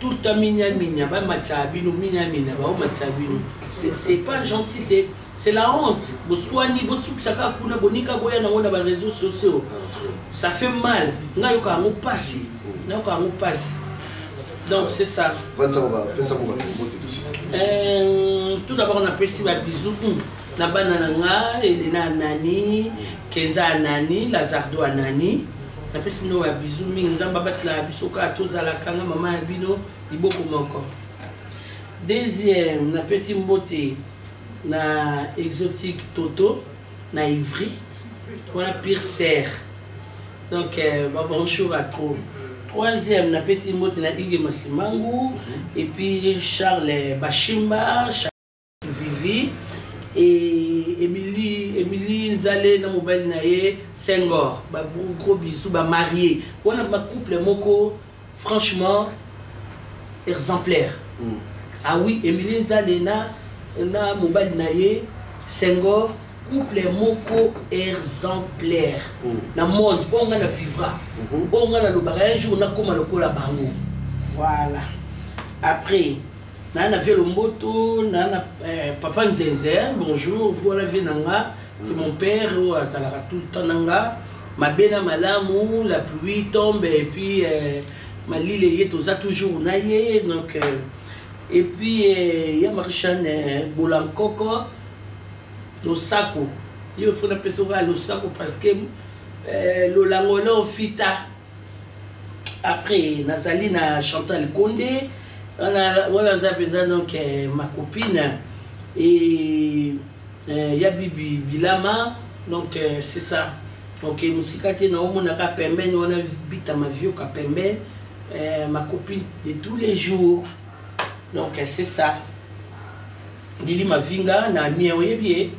Tout le temps minya minya, bamatisa bino, minya minya, baomatisa bino, c'est pas gentil, c'est la honte. Boswani, bosukisaka kuna, bonika boya nango na baréseaux sociaux, ça fait mal. Ngai yoka yango mpasi, nayoka yango mpasi. Donc c'est ça. Tout d'abord napesi babisous na bana na nga, Elena Anani, Kenza Anani, Lazardo Anani. Napesi bino babisous mingi. Nzambe abatela biso kaka, tozalaka nga mama ya bino liboko moko. Deuxième, napesi mbote na Exotique Toto na Ivry wana, pire serre. Donc bah, bonjour à trop. Troisième, napesi mbote na Ige Masimangu et puis Charles Bashimba, Charles Vivi et Emily, Emily Nzale na mobali na ye Senghor. Ba gros bisous, ba marié wana, ba couple moko franchement exemplaire. Ah oui, Emily Nzale na mobali na ye Senghor, couple moko exemplaire na monde oyo nga na vivra, oyo nga nalobaka un jour nakóma lokola bango. Voilà. Après naa na vie Lomboto, naa na papa Nzenze, bonjour. Voilà, vie na nga, c'est mon père oyo azalaka tout le temps na nga, mabe na malamu. La pluie tombe et puis malili ye, toza toujours na ye. Donc et puis ya Marchane Bolankoko, losako ye, faut napesa oka losako parce que lolangolo ofita. Après nazali na Chantal Konde wana, wana nza mpenza, donc ma copine et ya Bibi Bilama. Donc c'est ça. Donc mosika te, naomonaka pembeni wana Bitama Vioka pembeni, ma copine de tous les jours. Donc c'est ça. Lili Mavinga na Amiens oyebi ye?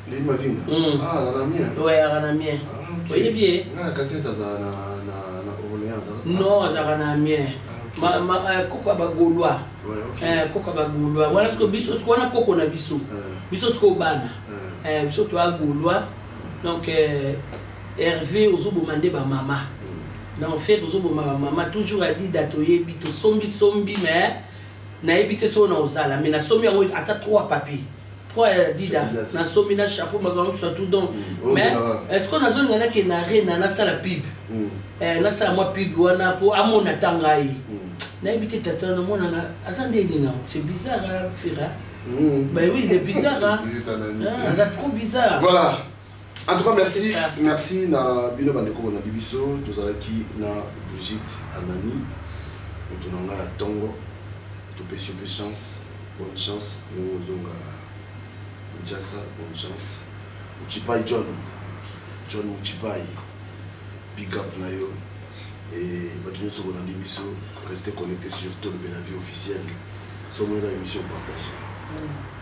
Lili Mavinga? Mm. Ah, azala na Amiens? Ouais, azala na Amiens. Ah, okay. Oyebi ye? Nga na kasi ete azala na na na Orléans. Non, azalaka na Amiens. Ah, okay. Ma, ma, euh, koko ya ba Gaulois. Ouais, okay. Eh, koko ya ba Gaulois. Wana siko biso siko wana koko na biso. Euh. Biso siko bana. Euh. Eh, biso toa Gaulois. Donc euh, Hervé ozoboma nde ba mama. Donc Ferre ozoboma ba mama toujours Adida toyebi tosombi sombi mais nayebi te soki nakozala mais nasombi yango ata 3 papier 3 ya dida nasombi na chapeau makambo mosusu tout donc mm. mais est ce que nazolinga nakende na arena nasala pub mm. eh, nasala mwa pub wana mpo amona ata ngai mm. nayebi te tata namonana aza nde nini nango c'est bizarre fera ben oui il est bizarre hein? Ah, aza trop bizarre voilà en tout cas merci merci na bino bandeko bolandi biso tozalaki na Brigitte Anani moto na ngai ya ntongo topesi yo mpe chance bonne chance ndenge ozonga Kinshasa bonne chance Uchipai John John Uchipai big up na yo et bato nyonso bolandi biso restez connecté sur Tolobela vie officielle somonaka émission partage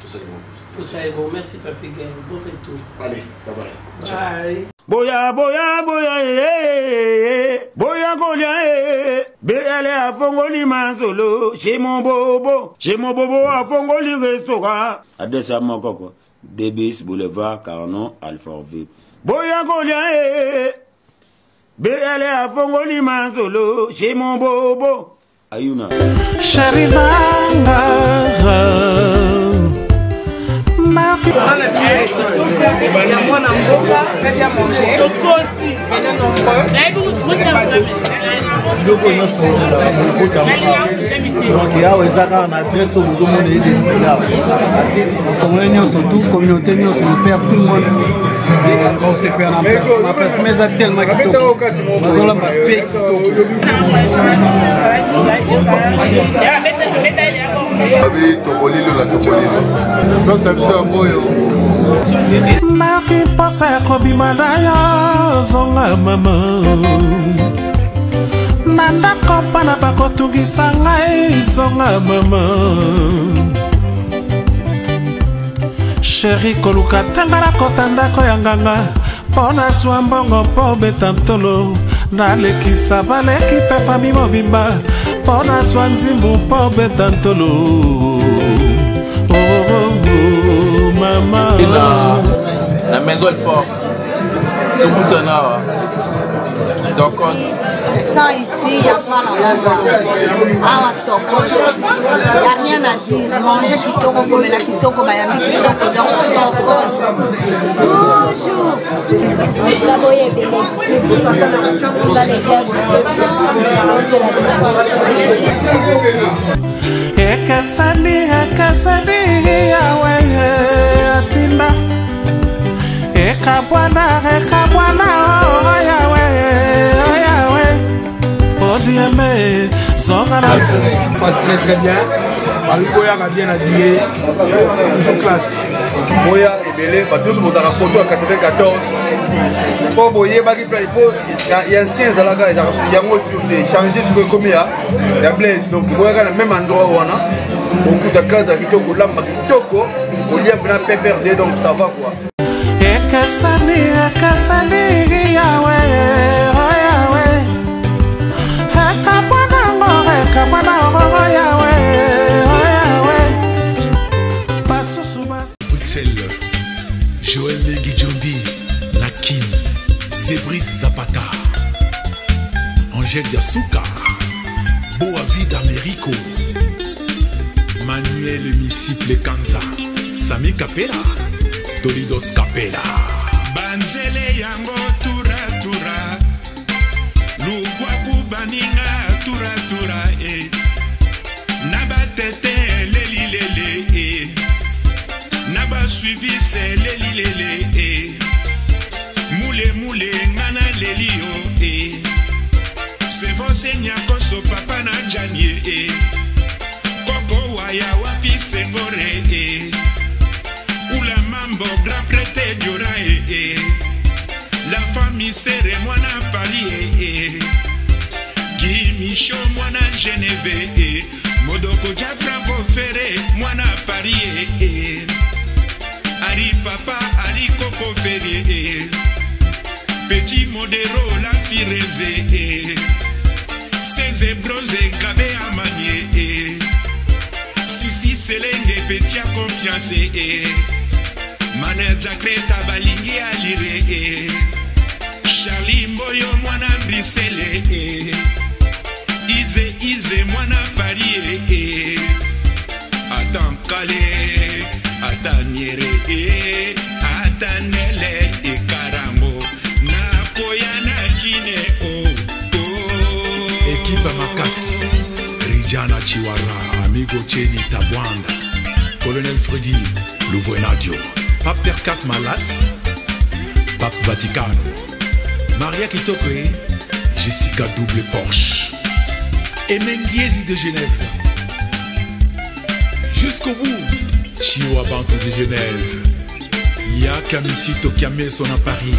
tosali bon tosali bon merci papi gain bon retour allez bye bye bye boya boya boya eh, eh, boya kolia eh, bele afongoli masolo chez mon bobo chez mon bobo afongoli restaurant adresse ya moko ko debis boulevard carnon alfortville boya kolia eh, bele afongoli masolo chez mon bobo ayuna Chéri nanga ya mwana mboka bien manger venez nombreux biloko nyonso okota donc awa eza kaka na adresse oyo bozomona ye defila bakongole nyonso tout communauté nyonso j'espère tout le monde bosepela na emplacement emplacement eza tellement kitoko bazolamba mpe kitoko tokolilo na tokolilo place na biso yango oyo Naki mposa ya kobima na yo zonga mama na ndako bana bakotungisa ngai zonga mama sheri koluka te nga nakota ndako ya nganga mpo nazwa mbongo mpo obeta ntolo nalekisa baleki mpe fami mobimba mpo nazwa nzimbu mpo obeta ntolo oh, oh, oh, mama na, na maison elfort tokutana awa dokos Sans ici, il n'y a pas là-bas. Awa tokos. Il n'y a rien à dire. Manger kitoko, komela kitoko, bayambi kitoko. Donc, tokos. Toujours. Ekeseni, ekeseni, yawe atinda. Ekabwana, ekabwana, oh yawe, oh yawe. Odieme, zonga na. Passe très très bien. Boyaka bien habillé, toujours classe. Boya ebele bato nyonso bozalaka poto ya 94 mpo boyebaki mpe mpo ya ancien ezalaka yango te change sikoyo ekomi ya ya blaise donc boyaka na même endroit wana okuta cadre kitoko olamba kitoko olia mpena pprd donc ça va quoi Ekeseni, ekeseni, yawe, oh yawe. Ekabwana ngo, ekabwana ngo, oh yawe, oh yawe. Basusu bas. Bruxelles, Joël Mengi Djombi, Nakin, Zebris Zapata, Angèle Diasuka, Boavi d'Américo, Manuel Misiple Kanza, Sami Capella, Dolidos Capella. Banzele yango turatura lubwaku baninga turatura e na batete lelilele e na basuivise lelilele e mule mule nga na leli yo e sevoseniakoso papa na janie e koko waya wapi sengore e kula mambo grand prêtre diora e e la famille sere mwana paris e e Guy Michaud mwana Geneve e Odokoja Franco Ferre mwana Paris eh, eh. Ari papa ari koko Ferre eh. Petit Modero la Firenze eh. Seze bronze kabe amanye eh. Sisi Selenge petit ya confiance eh. Manager Kreta balingi alire eh. Charlie Mboyo mwana Bruxelles eh. Ize Ize mwana Paris eh, eh. Ata Nkale ata Nyere eh. Ata Nele Ekarango nakoya na Kine oh, oh. Ekipe makasi Rijana Chiwara Amigo Cheni Tabwanda Colonel Freddy Louvoenadio Pape Terkas Malas Pape Vaticano Maria Kitoko eh? Jessica Double Porsche Emengiezi de Genève Jusqu'au bout Chiwa Bantu de Genève Yaka Misito Kiameso à Paris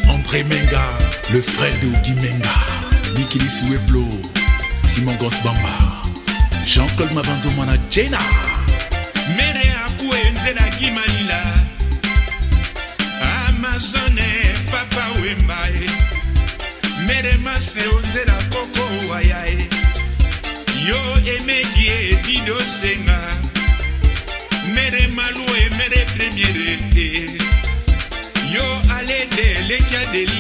André Menga, le frère de Ogi Menga Mikili Soueplo Simon Gosbamba Jean-Claude Mabanzo Mwana Jena Mere akuenzelaki malila Amazone papa wemba e Mere mase onzela koko waya e Yo emegi e dido senga Mere malu e mere premiere e Yo alede lekia deli